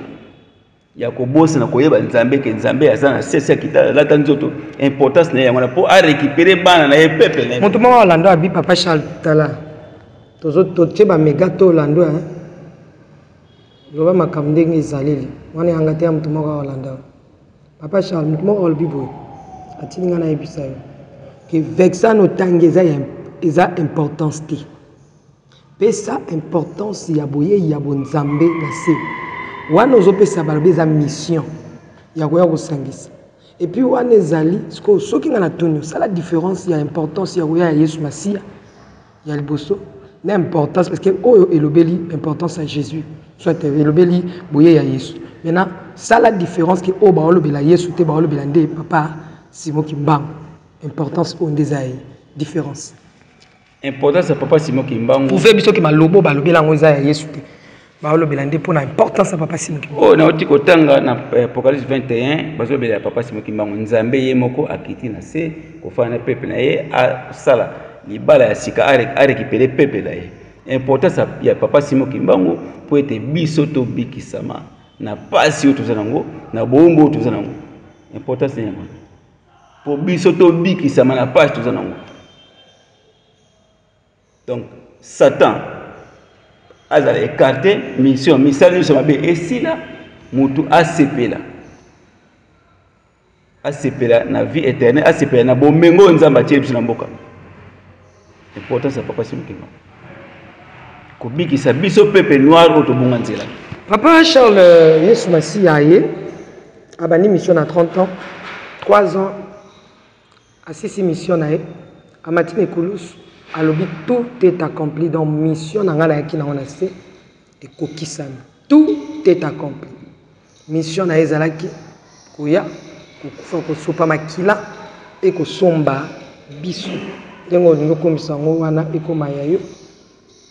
ya kobosana koyeba Nzambe ke Nzambe aza na sese ya kita alata nzoto. Importance na ye yango wana po a récupérer bana na ye peuple na ye. Moto moko alanda abi papa Charles tala tozo totie ba mega to olando hein. Loba makambo ndenge ezaleli wana yanga te ya moto moko alanda. Papa Charles moto moko alobi boye atindi nga nayebisa yo ke vexano tangi eza ya eza importance te. Pesa importance ya boyeyi ya bonzambe na se. Wana ozopesa balobi eza mission ya koya kosangisa. Et puis wana ezali sikoyo soki nga natuni osala différence ya importance ya koya ya Yesu Masiya ya liboso na importance parce que oyo elobeli importance ya Jésus soit elobeli boye ya Yesu. Maintenant sala différence ke oyo baolobela Yesu te baolobela nde papa Simon Kimbangu. Importance oyo nde eza ye différence. Importance ya papa Simon Kimbangu. Prouver biso ke malobo balobela yango eza ya Yesu te. Balobela nde pona importance ya papa Simon Kimbangu. Oyo nauti kotanga na eh, Apocalypse 21 bazolobela ya papa Simon Kimbangu. Nzambe ye moko akiti na se kofanda na peuple na ye asala libala ya sika arekipele peuple na ye. Importance ya papa Simon Kimbangu mpo ete biso tobikisama na pasi oyo toza nango na boombo oyo toza nango. Importance na yango mpo biso tobikisama na pasi toza nango. Donc Satan azala écarté, mission misala nyonso mabe esila, motu asepela asepela na vie éternelle, asepela na bomengo oyo Nzambe atie biso na mboka. Importance ya papa Simon Kimbangu kobikisa biso peuple noir oyo tobunga nzela. Papa Charles euh, Yesu Masiya aye abandi mission na 30 ans 3 ans Asisi mission na ye, amati na ekulusu, alobi tout est accompli, donc mission na ngai nayaki nango na se ekokisami, tout est accompli. Mission na ye ezalaki koya kokufa, kosopa makila mpe kosomba biso. Ndenge olingi okomisa yango wana ekoma ya yo,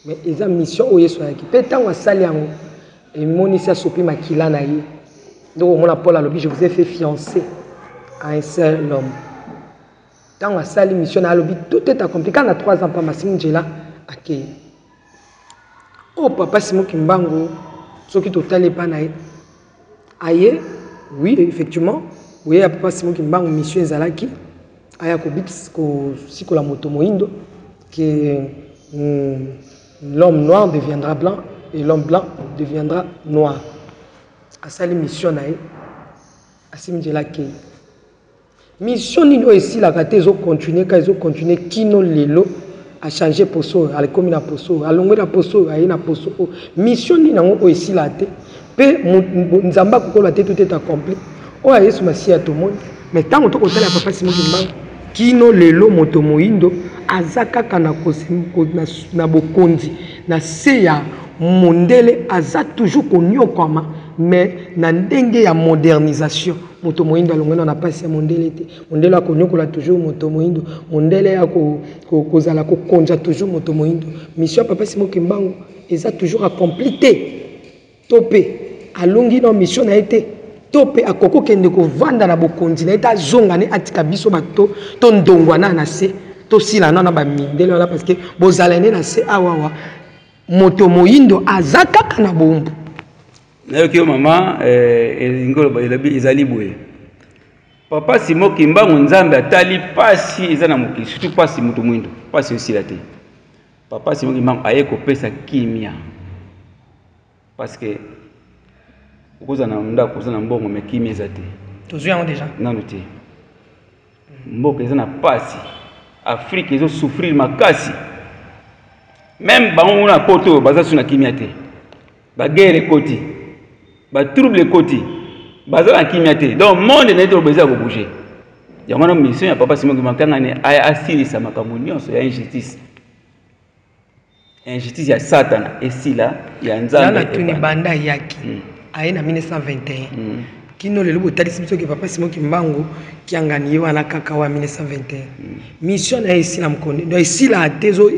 mais eza mission oyo Yesu ayaki. Mpe ntango asali yango, emonisi asopi makila na ye. Ndenge omona Paul alobi, je vous ai fait fiancer à un seul homme. Ntango asali mission na alobi tout est accompli. Kaka na 3 ans pamba Simon Njela akei. Oyo papa Simon Kimbangu soki totali epa na ye aye, oui effectivement boye ya papa Simon Kimbangu mission ezalaki aya kobikisa kosikola moto moyindo que l'homme noir deviendra blanc et l'homme blanc deviendra noir. Asali mission na ye, asimi nzela akei. Mission nini oyo esilaka te, ezo continuer ka ezo continuer kino lelo. A changer poso oyo, akomi na poso oyo, alongwe na poso oyo, aye na poso oyo. Mission nini yango oyo esilaka te? Pe Nzambe akokoloba te tout est accompli. Oyo ya Yesu Masiya tomoni. Mais tango tokotala ya papa Simon Kimbangu, kino lelo moto moyindo aza kaka na na bokonzi na se ya mondele, aza toujours konyokwama, mais na ndenge ya modernisation. Moto moyindo alongwe na pasi ya mondele te. Mondele akonyokola toujours moto moyindo, mondele akozala kokonza toujours moto moyindo. Mission ya papa Simon Kimbangu eza toujours accompli te. To pe alongi na mission na ye te, to pe akoki kokende kovanda na bokonzi na ye te, azonga ne atika biso bato to ndongwana na se, tosila na na bamindele wana, parce que bozala ne na se awa awa moto moyindo aza kaka na bombu. Nayoki yo mama, eh, elingi oloba elobi ezali boye. Papa Simon Kimbangu Nzambe atali pasi eza na mokili, surtout pasi moto mwindo, pasi esila te. Papa Simon Kimbangu aye kopesa kimia. Parce que okozala na ndako oza na mbongo mais kimia eza te. Tozwi yango déjà? Nanu te. Mboka eza na pasi, Afrique ezo souffrir makasi. Même bango kuna na poto oyo baza su na kimia te. Ba guerre ekoti, ba trouble ekoti, baza na kimia te. Donc monde na ye toloba eza ya kobouger. Yango wana mission ya papa Simon Kimbangu Kiangani aya asilisa makambo nyonso ya injustice. Injustice ya Satana esila ya Nzambe. Nana tuni banda ayaki aye na 1921 kino lelo botalisi biso ke papa Simon Kimbangu Kiangani ye wana kaka wa 1921 mission na ye esila mokoni donc esila te zo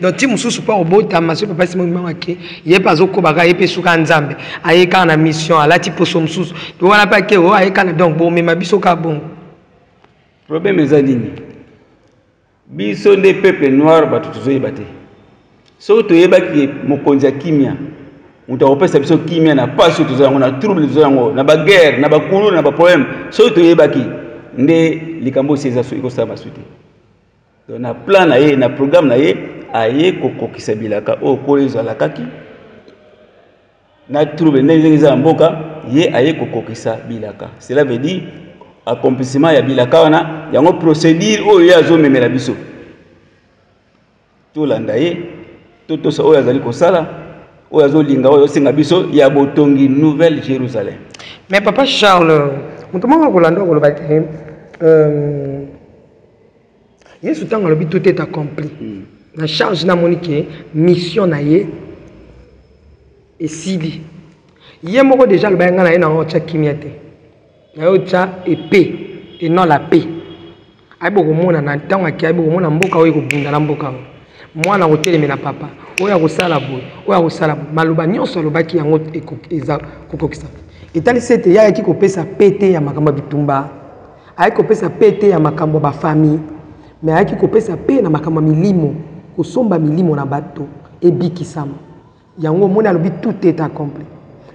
donc ti mosusu mpo akobotama soki papa Simon Kimbangu ake ye mpe azokobaka ye mpe suka Nzambe aye kaka na mission alati poso mosusu to wana mpe ake o aye kaka na donc bomema biso kaka bongo. Problème eza nini? Biso nde peuple noir bato tozoyeba te. Soki toyebaki mokonzi ya kimia, moto akopesa biso kimia na pasi oyo toza yango, na trouble toza yango, na baguerre, na bakuluna, na baproblème, soki toyebaki nde likambo osi eza ekosala masu te. Donc na plan na ye, na programme na ye, aye kokokisa bilaka oyo Nkolo Yesu alakaki na trouble ndenge eza na mboka, ye aye kokokisa bilaka. Cela veut dire accomplissement ya bilaka wana, yango procédure oyo ye azomemela biso. Tolanda ye, totosa oyo azali kosala. Oyo azolinga, oyo azosenga biso ya botongi Nouvelle Jérusalem. Mais papa Charles, moto moko akolanda akoloba te Yesu ntango alobi tout est accompli. Na charge namoni ke mission na ye esili. Ye moko déjà alobaki ngai na ye nango otya kimia te. Na ye otya épée et non la paix. Ayebi bokomona na ntango akei, ayebi bokomona mboka oyo ekobunda na mboka oyo. Mwana akotelemela papa, oyo akosala boye, oyo akosala boye. Maloba nyonso alobaki yango eza kokokisa. Etalisi ete ye ayaki kopesa paix te ya makambo ya bitumba, ayaki kopesa paix te ya makambo ya bafamille, mais ayaki kopesa paix na makambo ya milimo, kosomba milimo na bato ebikisama. Yango omoni alobi tout est accompli.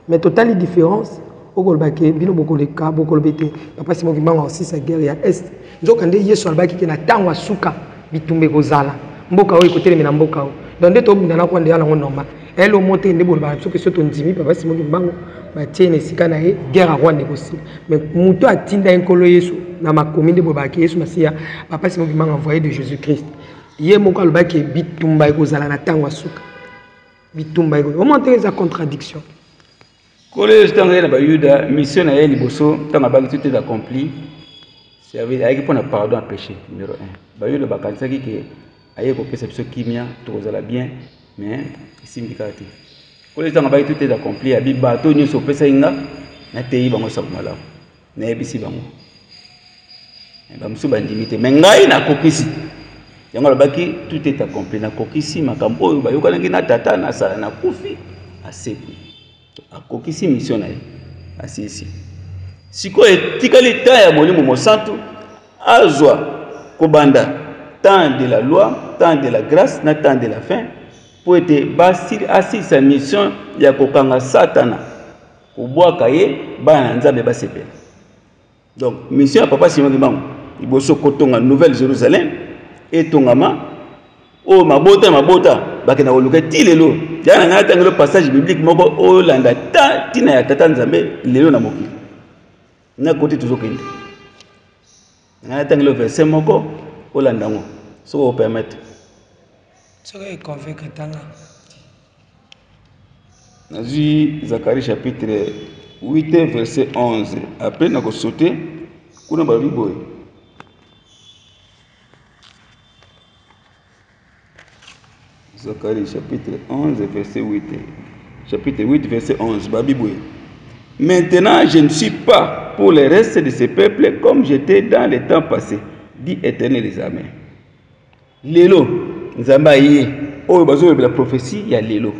Mais totali différence, okoloba ke bino bokoleka, bokoloba ete papa Simon Kimbangu akosisa guerre ya Est. Nzoka nde Yesu alobaki ke na ntango ya suka bitumba ekozala, mboka oyo ekotelemela mboka oyo. Donc nde tobunda na kwanda ya nango normal. Elo mote nde bolobaka biso ke soki tondimi papa Simon Kimbangu batie na esika na ye, guerre ya Rwanda ekosila. Mais moto atinda ye Nkolo Yesu na makomi nde bolobaka ke Yesu Masiya, papa Simon Kimbangu envoyé de Jésus-Christ. Ye moko alobaki ke bitumba ekozala na ntango ya suka. Bitumba ekozala. Omona te eza contradiction. Nkolo Yesu ntango ye na Bayuda, mission na ye liboso ntango abaki tout est accompli, service ayaki mpo na pardon ya péché numéro 1. Bayuda bakanisaki ke aye kopesa biso kimia, tokozala bien, mais esimbi kaka te. Nkolo Yesu ntango abaki tout est accompli, abi bato nyonso opesaki nga, nateyi bango sango malamu, nayebisi bango. Bamosusu bandimi te, mais ngai nakokisi. Yango alobaki tout est accompli, nakokisi makambo oyo bayokanaki na tata, nasala, nakufi, asekwi. Akokisi mission na ye, asilisi. Sikoyo etikali temps ya Molimo Mosantu azwa kobanda temps de la loi, temps de la grâce na temps de la fin, po ete asilisa mission ya kokanga Satana, kobwaka ye, bana na Nzambe basepela. Donc mission ya papa Simon Kimbangu liboso kotonga Nouvelle Jérusalem etongama oyo mabota na mabota bakenda koluka ti lelo. Ya na ngai natangelo passage biblique moko oyo landa ta tina ya tata Nzambe lelo na mokili na kote tozokende. Ngai natangelo verset moko olanda yango soki opermettre. Soki econvaincre tanga. Nazwi Zacharie chapitre 8 verset 11. Après nako sauter kuna balobi boye. Zacharie chapitre 11 verset 8. Chapitre 8 verset 11 babi boye. Maintenant je ne suis pas pour le reste de ce peuple comme j'étais dans les temps passés, dit Éternel des armées. Lelo Nzambe aye oyo bazolobela prophétie ya lelo.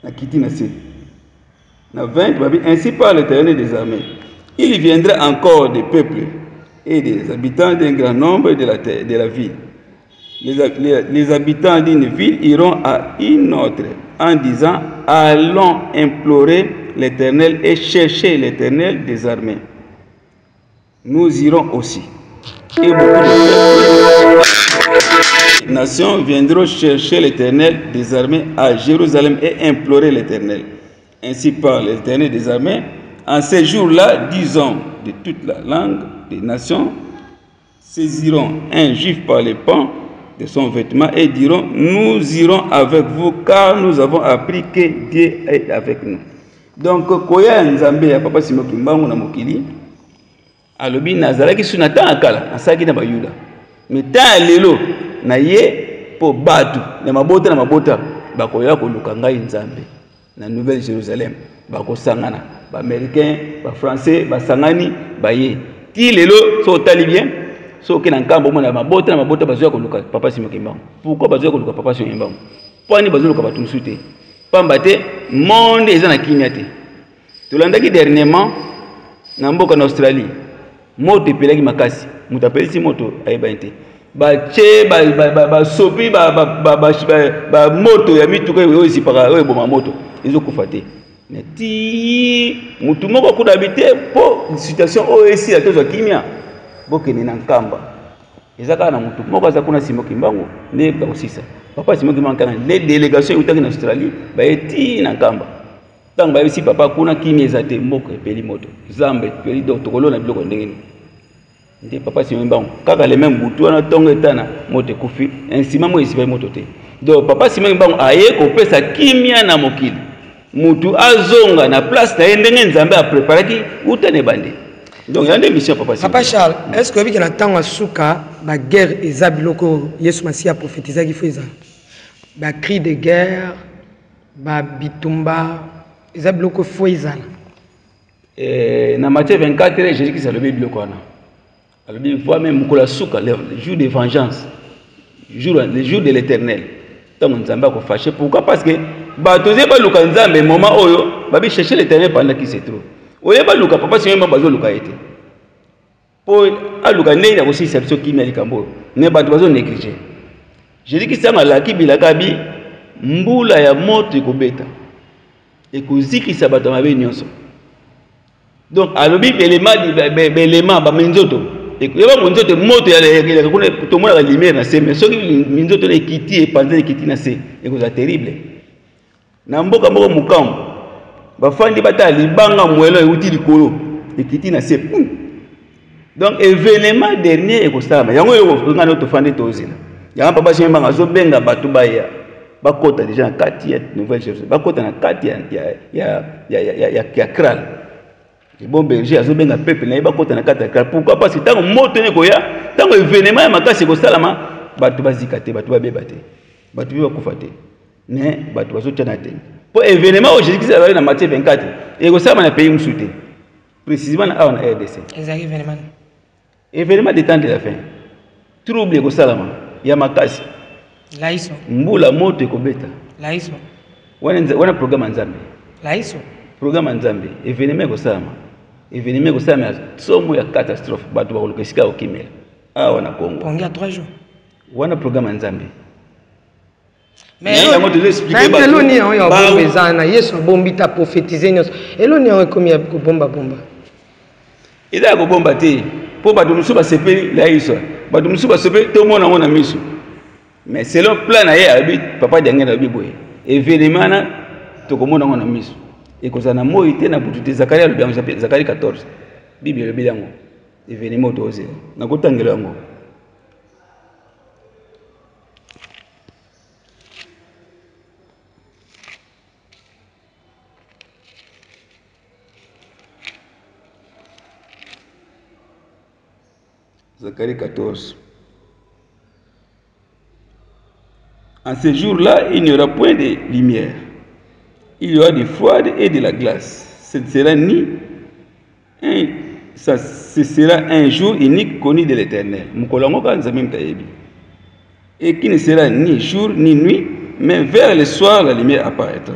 Nakiti na se. Na 20 babi ainsi parle l'Éternel des armées. Il viendra encore des peuples et des habitants d'un grand nombre de la terre, de la ville. Les habitants d'une ville iront à une autre en disant allons implorer l'Éternel et chercher l'Éternel des armées. Nous irons aussi. Et beaucoup de peuples, nations viendront chercher l'Éternel des armées à Jérusalem et implorer l'Éternel. Ainsi parle l'Éternel des armées. En ces jours-là, 10 hommes de toute la langue des nations saisiront un juif par les pans de son vêtement et diront, nous irons avec vous car nous avons appris que Dieu est avec nous. Donc, koya ya Nzambe ya papa Simon Kimbangu na mokili, alobi nazalaki su na temps ya kala, nasalaki na Bayuda. Mais temps ya lelo, na ye po batu na mabota na mabota bakoya koluka ngai Nzambe na Nouvelle Jérusalem, bakosangana ba Américains, ba Français basangani baye. Ti lelo so otali bien, so oke na nkambo omona mabota na mabota bazoya koluka papa Simon Kimbangu. Pourquoi bazoya koluka papa Simon Kimbangu? Mpo nini bazoluka bato mosusu te? Pamba te monde eza na kimia te. Tolandaki dernièrement na mboka na Australie, moto epelaki makasi, moto apelisi moto ayebani te, batie basopi ba moto ya mituka oyo ezipaka oyo eboma moto ezokufa te. Mais ti motu moko kuna abi te mpo situation oyo esila tozwa kimia, bokende na Nkamba. Eza kaka na motu moko aza kuna Simon Kimbangu nde bakosisa. Papa Simon Kimbangu kaka nde délégation eutaki na Australie baye ti na Nkamba. Ntango bayebisi papa kuna kimia eza te, mboka epeli moto, zamba epeli, donc tokolona biloko ndenge nini? Nde papa Simon Kimbangu kaka le même butu wana ntongo etana moto ekufi, nsima moi esipaki moto te. Donc papa Simon Kimbangu aye kopesa kimia na mokili, mutu azonga na place na ye ndenge Nzambe apreparaki uta na ebandeli. Donc ya nde mission papa Simon. Papa Charles, est-ce que oyebi ke na ntango ya suka ba guerre eza biloko oyo Yesu Masiya prophétisaki fo ezala ba cris de guerre, ba bitumba eza biloko fo ezala? Eh, na Matthieu 24 Jésus Christ alobi biloko wana, alobi voit même mokolo ya suka, le jour de vengeance, jour, le jour de l'éternel, ntango Nzambe akofâche. Pourquoi? Parce que bato oye baluka Nzambe moment oyo babi chercher l'éternel pendant qu'il se trouve, oye baluka papa Simon bazoluka ye te mpo aluka ndenge ya kosilisa biso kimia likambo oyo, mais bato bazo négliger. Jésus Christ yango alaki bilaka bi mbula ya moto ekobeta ekozikisa bato ya mabe nyonso. Donc alobi belema belema ba minzoto yeba monzoto moto ya kuna tomonaka lumière na se, mais soki minzoto na ekiti epanzani ekiti na se ekozala terrible. Na mboka moko mokambo bafandi batala libanga mwelo euti likolo ekiti na se, pum. Donc événement dernier ekosalama yango eloko ngai nao tofandi tozela yango. Papa Simon Kimbangu azobenga bato baya bakota deja na kati ya nouvelle Jérusalem, bakota na kati ya kral. Le bon berger azobenga peuple na ye bakota na kati ya kral. Pourquoi? Parce que ntango moto ene ekoya, ntango événement ya makasi ekosalama, bato bazika te, bato babeba te, bato mpe bakufa te, mais bato bazotya na tembe mpo événement oyo Jésus Christ azali na Matthieu 24 ekosalama na pays mosusu te, précisément na awa na RDC. Ezalaki événement? Événement de temps de la fin, trouble ekosalama ya makasi, laiso, mbula moto ekobeta, laiso. Wana wana programme ya Nzambe, laiso, programme ya Nzambe. Événement ekosalama, événement ekosalama ya somo ya catastrophe, bato bakoluka esika ya kokimela awa na Congo. Pongi ya 3 jours. Wana programme ya Nzambe. Mais yango tozo expliquer bato. Eloni yango ya bomba eza na Yesu abombi ta prophétiser nyonso. Eloni yango ekomi ya kobomba bomba. Eza ya kobomba te mpo bato mosusu basepeli laiswa, bato mosusu basepeli tomona yango na miso, mais selon plan na ye alobi papa Diangenda alobi boye événement na tokomona yango na miso ekozala na moi te na butu te. Zakari alobi yango, Zakari 14 Bible elobi yango événement tozela nakotangela yango. Zacharie 14. En ce jour-là, il n'y aura point de lumière. Il y aura du froid et de la glace. Ce ne sera ni un, ça, ce sera un jour unique connu de l'Éternel. Mokolo yango kaka Nzambe moto ayebi. Et qui ne sera ni jour ni nuit, mais vers le soir la lumière apparaîtra.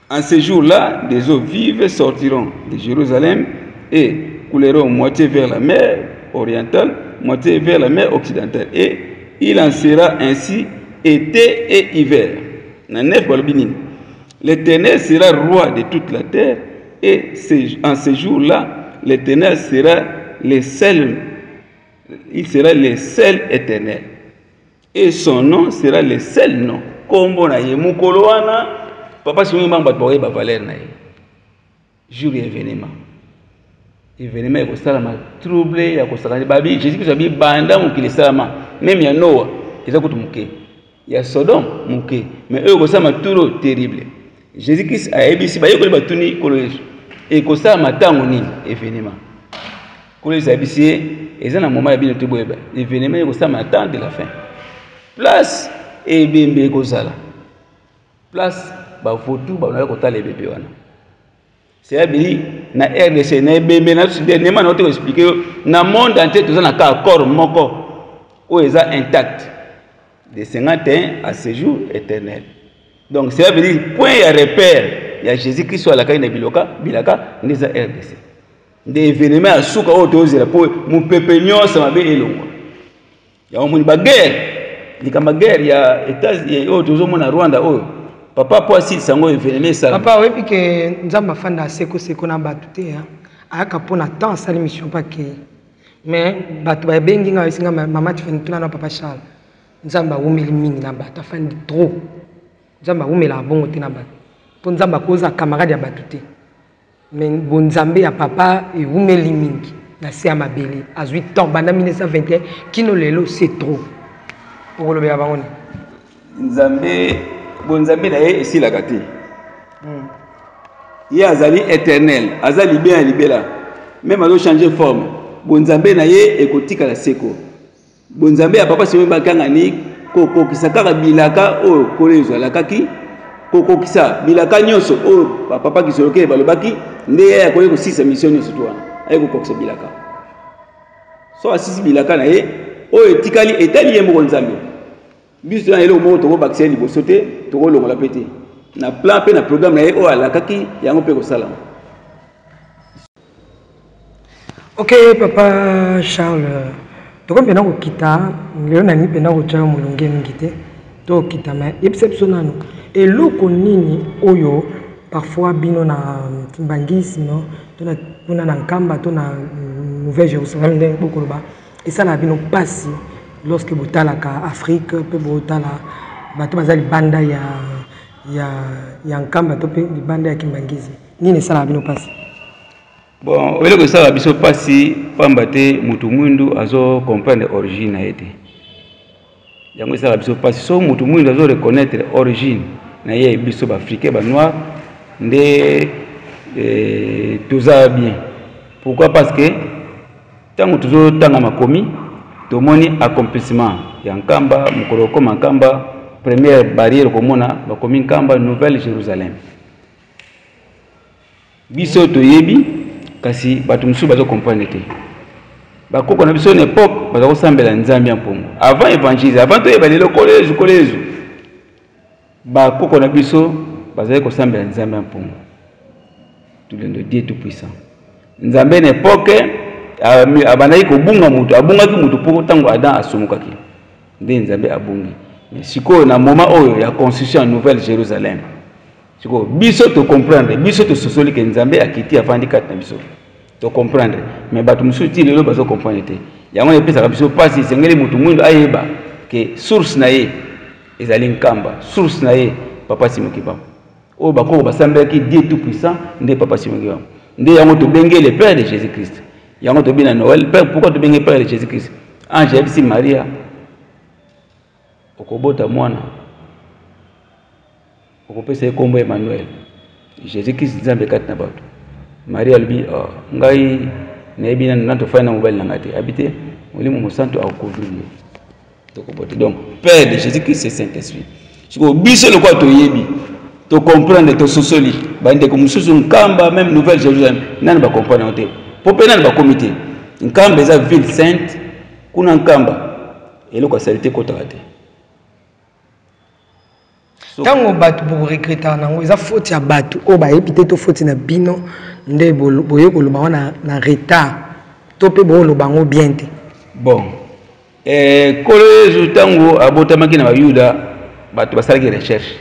En ce jour-là, des eaux vives sortiront de Jérusalem et couleront moitié vers la mer orientale, moitié vers la mer occidentale. Et il en sera ainsi été et hiver. Na nef balobi nini? L'Éternel sera roi de toute la terre et en ce jour-là, l'Éternel sera le seul, il sera le seul éternel. Et son nom sera le seul nom. Kombo na ye mokolo wana papa Simon Kimbangu bato bakoyeba valeur na ye. Jour ya événement. Événement ekosalama trouble ya kosakana babi Jésus Christ abi banda mokili esalama même ya Noah eza kutu moke ya Sodome moke mais oyo ekosalama turo terrible. Jésus Christ ayebisi bayekoli batuni Nkolo Yesu ekosalama ntango nini événement. Nkolo Yesu ayebisi ye eza na moment ya bino te boyeba événement ekosalama na temps de la fin. Place ebembe ekozala place bavotu banaya kotala ebembe wana. C'est-à-dire na RDC na ebembe na dernièrement na ko expliquer yo na monde entier toza na cas corps moko oyo eza intact de 51 à ce jour éternel. Donc cela veut dire point ya repère ya Jésus-Christ oyo alakaki na biloka bilaka nde eza RDC. Nde événement ya suka oyo tozela po mopepe nyonso mabe elongwa. Yango moni ba guerre likambo ya guerre ya États-Unis oyo tozomona Rwanda oyo papa po asilisa yango événement esalama. Papa oyebi ke Nzambe afanda seko seko na bato te hein. Ayaka mpo na temps asali mission mpe akei. Mais bato babengi nga bayebisi nga mama Tiffany tuna na papa Charles. Nzambe awumeli mingi na bato, afandi trop. Nzambe awumelaka bongo te na bato. Mpo Nzambe akozala camarade ya bato te. Mais bonzambe ya papa ewumeli mingi. Na se ya mabele azwi temps banda 1921 kino lelo, c'est trop. Okolobela bango nini? Nzambe, bonzambe na ye esilaka te. Ye azali éternel, aza libela ya libela. Même azochange forme, bonzambe na ye ekotikala seko. Bonzambe ya Papa Simon bakangani kokokisa kaka bilaka oyo Nkolo Yezu alakaki, kokokisa bilaka nyonso oyo bapapa Kisolokele balobaki, nde ye akoki kosilisa mission nyonso to wana, aye kokokisa bilaka. So asisi bilaka na ye, oyo etikali etali ye moko Nzambe. Biso na eloko moko tokobakisa ye liboso te, tokolongola mpe te na plan mpe na programme na ye oyo alakaki, yango mpe kosalama. Ok, papa Charles, tokomi mpena kokita lelo. Nalingi mpena kotya yo molunge mingi te, tokita. Ma yebisa biso nano eloko nini oyo parfois bino na kimbanguisme to na kuna na Nkamba to na Nouvelle Jérusalem, ndenge bokoloba, esalaka bino mpasi lorsque botalaka Afrique mpe botala bato baza libanda ya Nkamba to mpe libanda ya kimbanguisme? Nini esalaka bino mpasi? Bon, eloko esalaka biso mpasi, pamba te motu mwindu azo comprendre origine na ye te. Yango esalaka biso mpasi. So motu mwindu azo reconnaître origine na ye, biso baafricain, banoir nde toza bien. Pourquoi? Parce que ntango tozotanga makomi, tomoni accomplissement ya Nkamba. Mokolo okoma Nkamba, première barrière komona bakomi Nkamba, Nouvelle Jérusalem. Biso toyebi, kasi bato mosusu bazo comprendre te. Bakoko na biso na époque baza kosambela Nzambe ya mpongo avant évangile, avant toyeba lelo Nkolo Yezu. Nkolo Yezu, bakoko na biso bazali kosambela Nzambe ya mpongo, Tulendo, Dieu tout puissant. Nzambe na époque abandaki kobunga moto, abungaki moto mpo ntango Adam asumukaki nde Nzambe abungi. Mais sikoyo na moment oyo ya construction ya Nouvelle Jérusalem, sikoyo biso tocomprendre, biso tososoli ke Nzambe akiti, avandi kati na biso. Tocomprendre, mais bato mosusu ti lelo bazocomprendre te. Yango epesaka biso mpasi. Esengeli motu mwindo ayeba ke source na ye ezali Nkamba, source na ye Papa Simon Kimbangu, oyo bakoko basambelaki Dieu tout puissant nde Papa Simon Kimbangu. Nde yango tobenge le père de Jésus Christ. Yango tobi na Noël père. Pourquoi tobenge père de Jésus Christ? Ange ayebisi Maria: okobota mwana, okopesa ye nkombo Emmanuel, Jésus Christ, Nzambe kati na bato. Marie alobi: oh, ngai nayebi nanu nanu tofandi na mobali na ngai te. Abi te, Molimo Mosantu akocouvrir yo, tokobota. Donc père de Jésus Christ, c'est Saint Esprit. Sikoyo biso lokola toyebi, tocomprendre, tososoli, bandeko mosusu Nkamba, même Nouvelle Jérusalem, nani bacomprendre yango te, mpo mpe nani bakomi te. Nkamba eza ville sainte. Kuna Nkamba eloko asali te, ekotaka te. Ntango bato bokoregretaka nango, eza faute ya bato oyo bayebi te to faute na bino nde boye koloba ngo na retard to mpe booloba yango bien te? Bon, Nkolo Yezu ntango abotamaki na bayuda, bato basalaki recherche.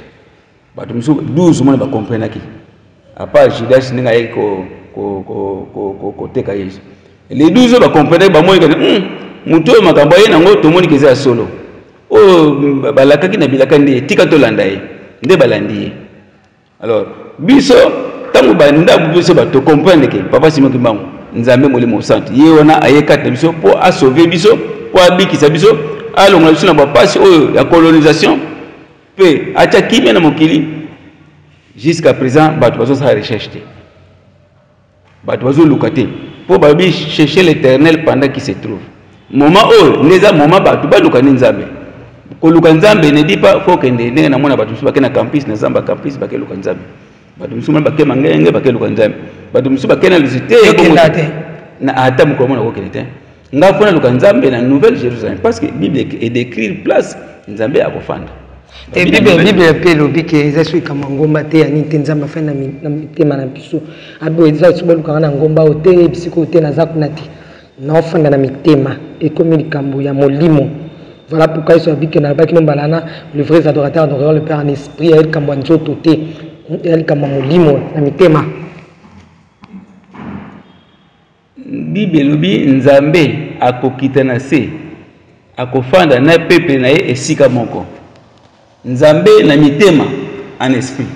Bato mosusu 12 mona bacomprenaki, à part Judas ndenge ayaki koteka Yesu. Les 12 oyo bacomprenaki, bamoni kani moto oyo, makambo aye nango, tomoni ke eza ya solo, oyo balakaki na bilaka, nde tika tolanda ye. Nde balandi ye. Alors biso ntango bandambo biso bato comprendre ke Papa Simon Kimbangu, Nzambe Molimo Santu, ye wana aye kati na biso mpo asauve biso, mpo abikisa biso, alongola biso na bapasi oyo ya colonisation mpe atya kimia na mokili. Jusqu'à présent bato bazosala recherche te, bato bazoluka te, mpo balobi: chercher l'Éternel pendant qu'il se trouve. Moment oyo nde eza moment bato baluka nde Nzambe. Koluka Nzambe ne dit pas fo kende ndenge namona bato mosusu bake na campus, na zamba campus, bakeluka Nzambe. Bato mosusu mona bake mangenge, bakeluka Nzambe. Bato mosusu bake na lusi te. Okenda te? Na ata mokolo mona kokende te. Nga fo naluka Nzambe na Nouvelle Jérusalem, parce que Bible edécrire place Nzambe akofanda. Te, Bible mpe elobi ke eza so likambo ya ngomba te, ya nini te. Nzambe afai na mitema na biso. Abi eza so balukaka na ngomba oyo te, bisika oyo te, naza kuna te, naofanda na mitema. Ekomi likambo ya molimo. Voilà pourquoi Yesu abiki nalobaki no mbala wana: le vrai adorateur adorera le Père en esprit. Ya likambo ya nzoto te, ya likambo ya molimo, na mitema. Bible elobi Nzambe akokita na se, akofanda na peuple na ye esika moko. Nzambe na mitema, en esprit,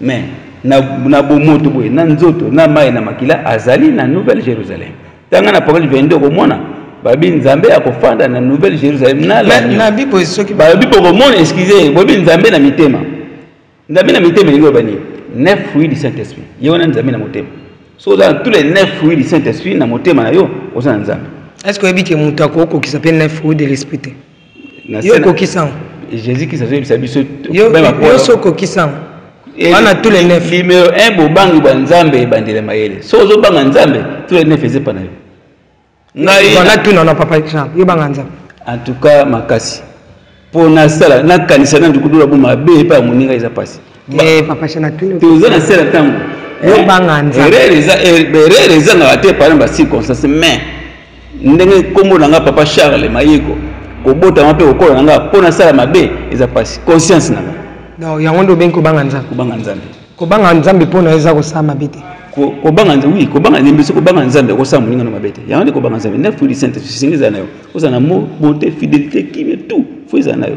mais na bomoto boye, na nzoto, na mai na makila, azali na Nouvelle Jérusalem. Tanga na Apocalypse 22 okomona babi Nzambe akofanda na Nouvelle Jérusalem na la na Bible soki babi bokomona excusez bobi Nzambe na mitema. Nzambe na mitema elingi koloba nini? Neuf fruits du Saint-Esprit. Ye wana Nzambe na motema. Soki oza na tous les neuf fruits du Saint-Esprit na motema na yo, oza na Nzambe. Est-ce que oyebi ke moto akokokisa mpe neuf fruits de l'esprit te? Yo okokisa yango. Jésus Christ azoyebisa biso yo so okokisa yango wana tous les neuf. Numéro 1 bobangi bwa Nzambe ebandela mayele. Soki ozobanga Nzambe, tous les neuf eza epa na yo. Ngai natuna na papa Charles, yo banga Nzambe? En tout cas makasi mpo nasala nakanisa nanu kudula bo mabe epai ya moninga eza mpasi. Eh, papa Charles, natuni toza na sela ntango yo banga Nzambe. Erreur ezangaka te par ba circonstance, mais ndenge nkombo na nga papa Charles Mayeko, kobotama mpe kokola na nga mpo nasala mabe eza mpasi, conscience na nga. Donc yango nde obengi kobanga Nzambe? Kobanga Nzambe. Kobanga Nzambe mpo na yo eza kosala mabe te? Kobanga Nzambe, oui, kobanga Nzambe. Biso kobanga Nzambe okosala moninga no mabe te. Yango nde kobanga Nzambe. Neuf fruits du Saint-Esprit esengi ezala na yo. Ozala na mo bonté, fidélité, kimia, tout faut ezala na yo.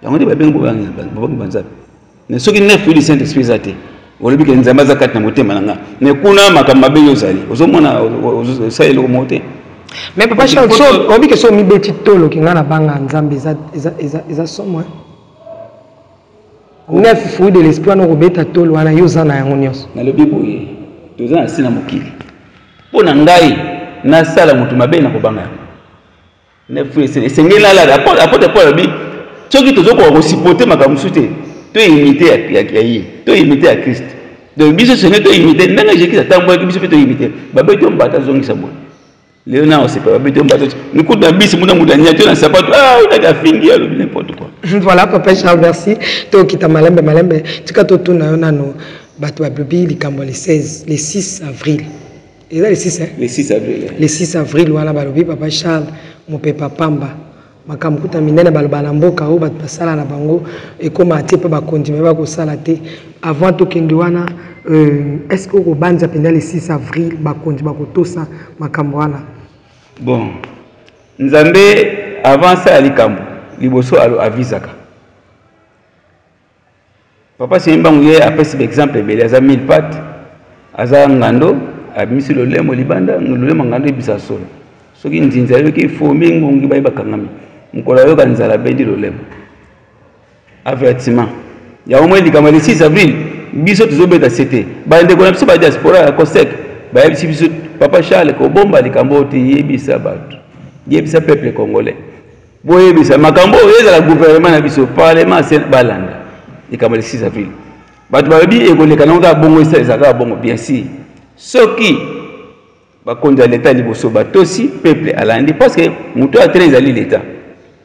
Yango nde babengi bobangi ba Nzambe. Mais soki neuf fruits du Saint-Esprit eza te, olobi ke Nzambe aza kati na motema na nga, mais kuna makambo mabe yo ozali ozomona, osala eloko moko te. Mais papa Charles, so oyebi ke so omibeti tolo ke ngai nabanga Nzambe, eza somo. Neuf fruits de l'esprit wana okobeta tolo wana, yo oza na yango nyonso. Nalobi boye, toza na se na mokili. Mpo na ngai nasala moto mabe na kobanga yango, neuf fruits esengeli nalala. Apôtre Paul alobi soki tozokoka kosupporter makambo mosusu te, to imite ya ye, to imite ya Christ. Donc biso esengeli to imite ndenge Jésus Christ atambolaki. Biso mpe to imite. Babeti yo mbata, azongisa boye. Lelo na osepa, babeti yo mbata, mikutu na bisi, muna mutu anyati yo na sapato, ah, unaki afingi, alobi n'importe quoi. Voilà, papa Charles, merci. Tokita malembe malembe. Tika totuna yo nano, bato balobi likambo le 16, le 6 avril, eza le 6, hein? Le 6 avril. Le 6 avril wana, balobi papa Charles mopepa pamba, makambo kuta minene baloba na mboka oyo bato basala na bango ekóma te mpe bakonzi me bakosala te. Avant tokende wana, est ce que okobanza mpenza le 6 avril bakonzi bakotosa makambo wana? Bon, Nzambe avant asala likambo liboso avisaka. Papa Simon Kimbangu ye apesi baexemple ebele. Aza mille pattes, aza ngando abimisi lolemo libanda. Lolemo ngando ebisa solo. Soki nzinzi ayoki fomi ngungi, baye bakangami. Mokolo ayoka nzala, abendi lolemo. Avertissement yango moi likambo le 6 avril, biso tozobeta se te. Bandeko na biso ba diaspora ya COSEC bayebisi biso: "Papa Charles, kobomba likambo oyo te, yebisa bato, yebisa peuple congolais, boyebisa makambo oyo ezala gouvernement na biso, parlement, balanda likambo le 6 avril." Bato balobi ekoleka nango kaka bongo, ezala kaka bongo. Bien sûr, soki bakonzi ya leta liboso batosi, peuple alandi, parce que moto ya train ezali leta,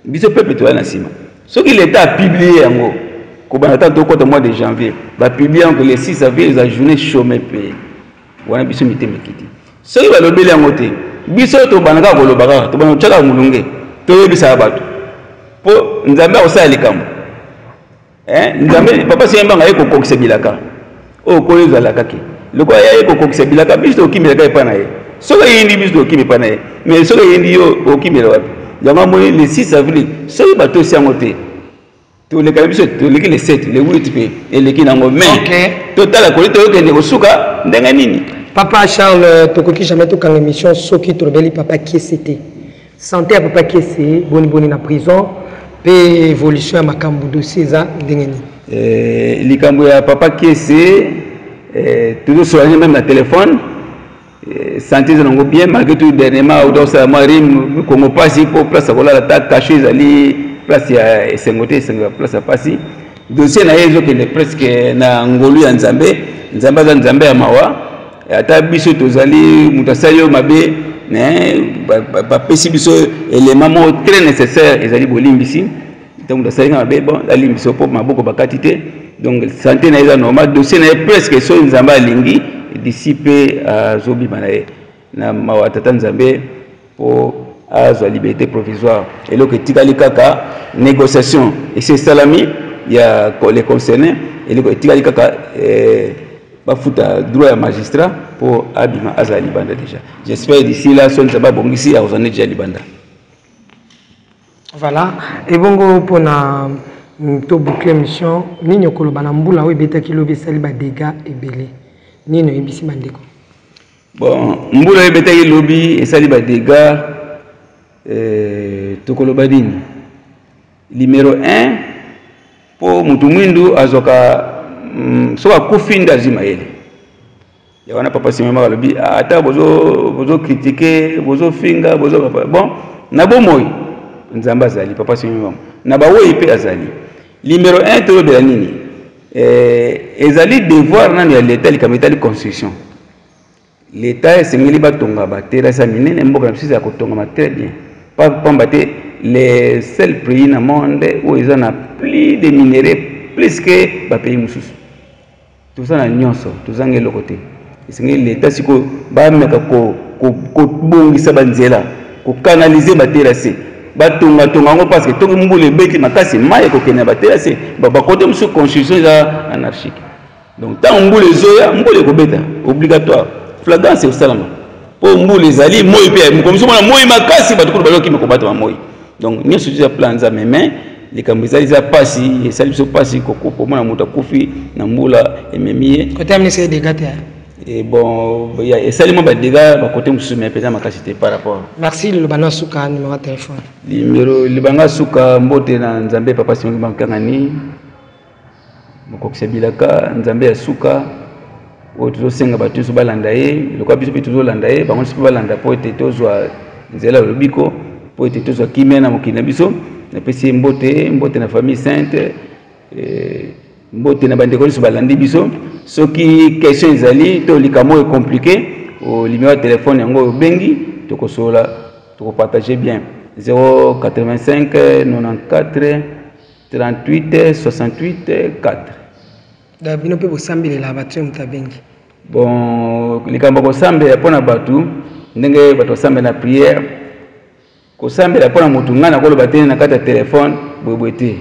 biso peuple toya na nsima. Soki leta apublier yango, kobanda ta tokɔta mois de janvier, bapublier yango le 6 avril eza journée chômé payé wana, biso mitema ekiti. Soki balobeli yango te, biso tobanda kaka koloba, kaka tobanda kotyaka molunge, toyebisaka bato, mpo Nzambe akosala likambo. Nzambe, papa Simon Kimbangu aye kokokisa bilaka oyo koyo ezalaka ke lokola ye aye kokokisa bilaka, biso tokimelaka epai na ye. Soki eyindi, biso tokimi epai na ye, mais soki eyindi, yo okimela wapi? Yango amoni le 6 avril, soki batosi yango te, toleka na biso, toleki le 7, le 8 mpe eleki nango, mais totala koli toyokende kosuka ndenge nini. Papa Charles, tokoki jamais tokanga émission soki tolobeli papa Kiese te. Santé ya papa Kiese boni boni na prison, mpe évolution ya makambo dossier eza ndenge nini? Likambo ya papa Kiese, tozosolange même na téléphone. Santé eza nango bien malgré tout. Dernièrement auta kosala mwa rime kongo mpasi mpo place ya kolala ta cachot ezali place ya esengo te, esengo ya place ya pasi. Dossier na ye ezokende presque na ngolu ya Nzambe. Nzambe aza Nzambe ya mawa. Ata biso tozali moto asali yo mabe, bapesi biso élément moko très nécessaire, ezali bolimbisi. Ntango moto asali nga mabe, bon, alimbisi mpo maboko bakati te. Donc santé na ye eza normal, dossier na ye presque, soki Nzambe alingi, d'ici mpe azobima na ye na mawa tata Nzambe mpo azwa liberté provisoire. Eloko etikali kaka négociation esi esalami ya les concernés. Eloko etikali kaka bafuta droit ya magistrat mpo abima, azala libanda déjà. J'espère d'ici là, so Nzambe abongisi, akozwa nde déjà libanda. Voilà. Ebongo mpona to boucle émission, nini okoloba na mbula oyo ebetaki lobi, esali badégâts ebele? Nini oyebisi bandeko? Bon, mbula ebetaki lobi esali ba dégâts tokoloba nini? Numéro 1 po mutu mwindu azwaka soki akufi nde azwi mayele. Ya wana papa Simon Maka alobi ata bozo critiquer, bozo finga, bozo bon na bomoi Nzambe azali, papa Simon Maka na baweyi pe azali. Numéro 1 tolobela nini? Ezali devoir nanu ya l'État likambo etali construction. L'État esengeli batonga ba terrasse ya minene, mboka na biso ya kotongama très bien. Pas pamba te les seuls pays na monde oyo eza na plus de minerais plus que ba pays mosusu. Toza na nyonso, tozanga eloko te. Esengeli l'État sikoyo bameka kobongisa ba nzela, kokanalize ba terrasse, batongatonga yango parce que toki mbula ebeti makasi mai ekokende na ba terrasse, ba côté mosusu construction eza anarchique. Donc ntango mbula ezoya, mbula ekobeta obligatoire, flagrance ekosalama po mbula ezali, moi mpe mokomi mona moi makasi, bato kuna bazokima kobatama moi. Donc nyonso eza plan Nzambe, mais likambo ezali eza pasi, esali biso pasi komona moto akufi na mbula ememi ye. Côté ya ministre dégâts te. Et bon, esali mwa ba dégâts ba côté mosusu, mais mpenza makasi te par rapport. Merci. Liloba na suka, numéro ya téléphone. Numéro libanga suka, mbote na Nzambe papa Simon Bankangani mokokisa bilaka, Nzambe ya suka oyo tozosenga bato nyonso balanda ye lokola biso mpe tozolanda ye, bango nyonso mpe balanda po ete tozwa nzela ya lobiko, po ete tozwa kimia na mokili na biso. Napesi ye mbote, mbote na famille sainte, mbote na bandeko nyonso balandi biso. Soki question ezali to likambo oyo compliqué, numéro ya telefone yango obengi, tokosolola, tokopartage bien. 085 94 38 68 4. Da bino mpe bosambelela bato ya moto abengi. Bon, likambo ya kosambela mpona bato, ndenge bato basambela na prière, kosambela mpona motu ngai nakoloba te na kati ya telefone boyeboye te.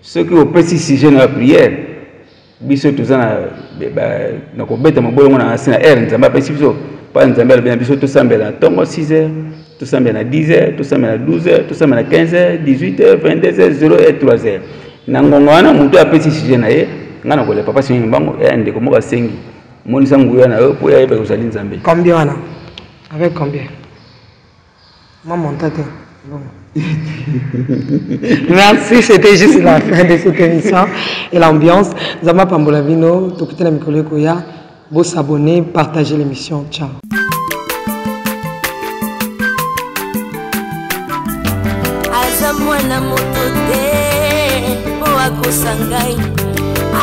Soki opesi sujet na prière, biso toza na kobeta mabolongo na nse na aire Nzambe apesi biso. Pa Nzambe alobi na biso tosambela na ntongo 6 heures, tosambela na 10 heures, tosambela na 12 heures, tosambela na 15 heures, 18 heures, 22 heures, 0 heures, 3 heures. Na ngonga wana moto apesi sujet na ye, ngai nakolela papa Simon Kimbangu, ya ndeko moko asengi monisa nguya na yo po yayeba kozali Nzambe. Combien wana? Avec combien? Moi, mon tata. Bon. Merci, c'était juste la fin de cette émission et l'ambiance. Zama Pambola Vino, tokutana mikolo koya, vous s'abonner, partager l'émission. Ciao. Aza mwana moto te po akosa ngai,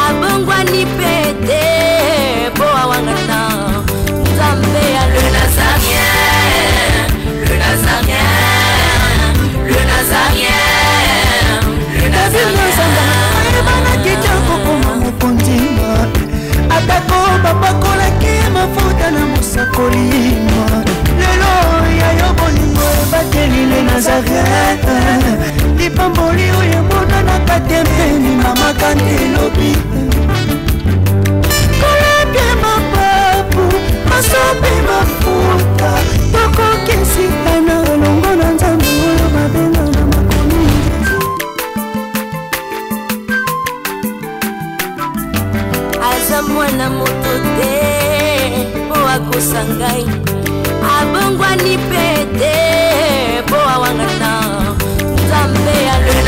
abongwani pe te po awangana Nzambe ya le Nazarien, le Nazarien, le Nazarien, le Nazarien. Ayebanaki kokoma mokonzi, atako bapakolaki mafuta na mosakoli. Lelo ya yo bolingo ebateli le Nazareth, lipamboli oyo emonanaka te mpeni mama kante elobi kolapie mapapu masopi mafuta, tokokesika na elongo na Nzambe oyo babenga na makomi. Aza mwana moto te po akosa ngai, abongwani pe te po awangana Nzambe ya le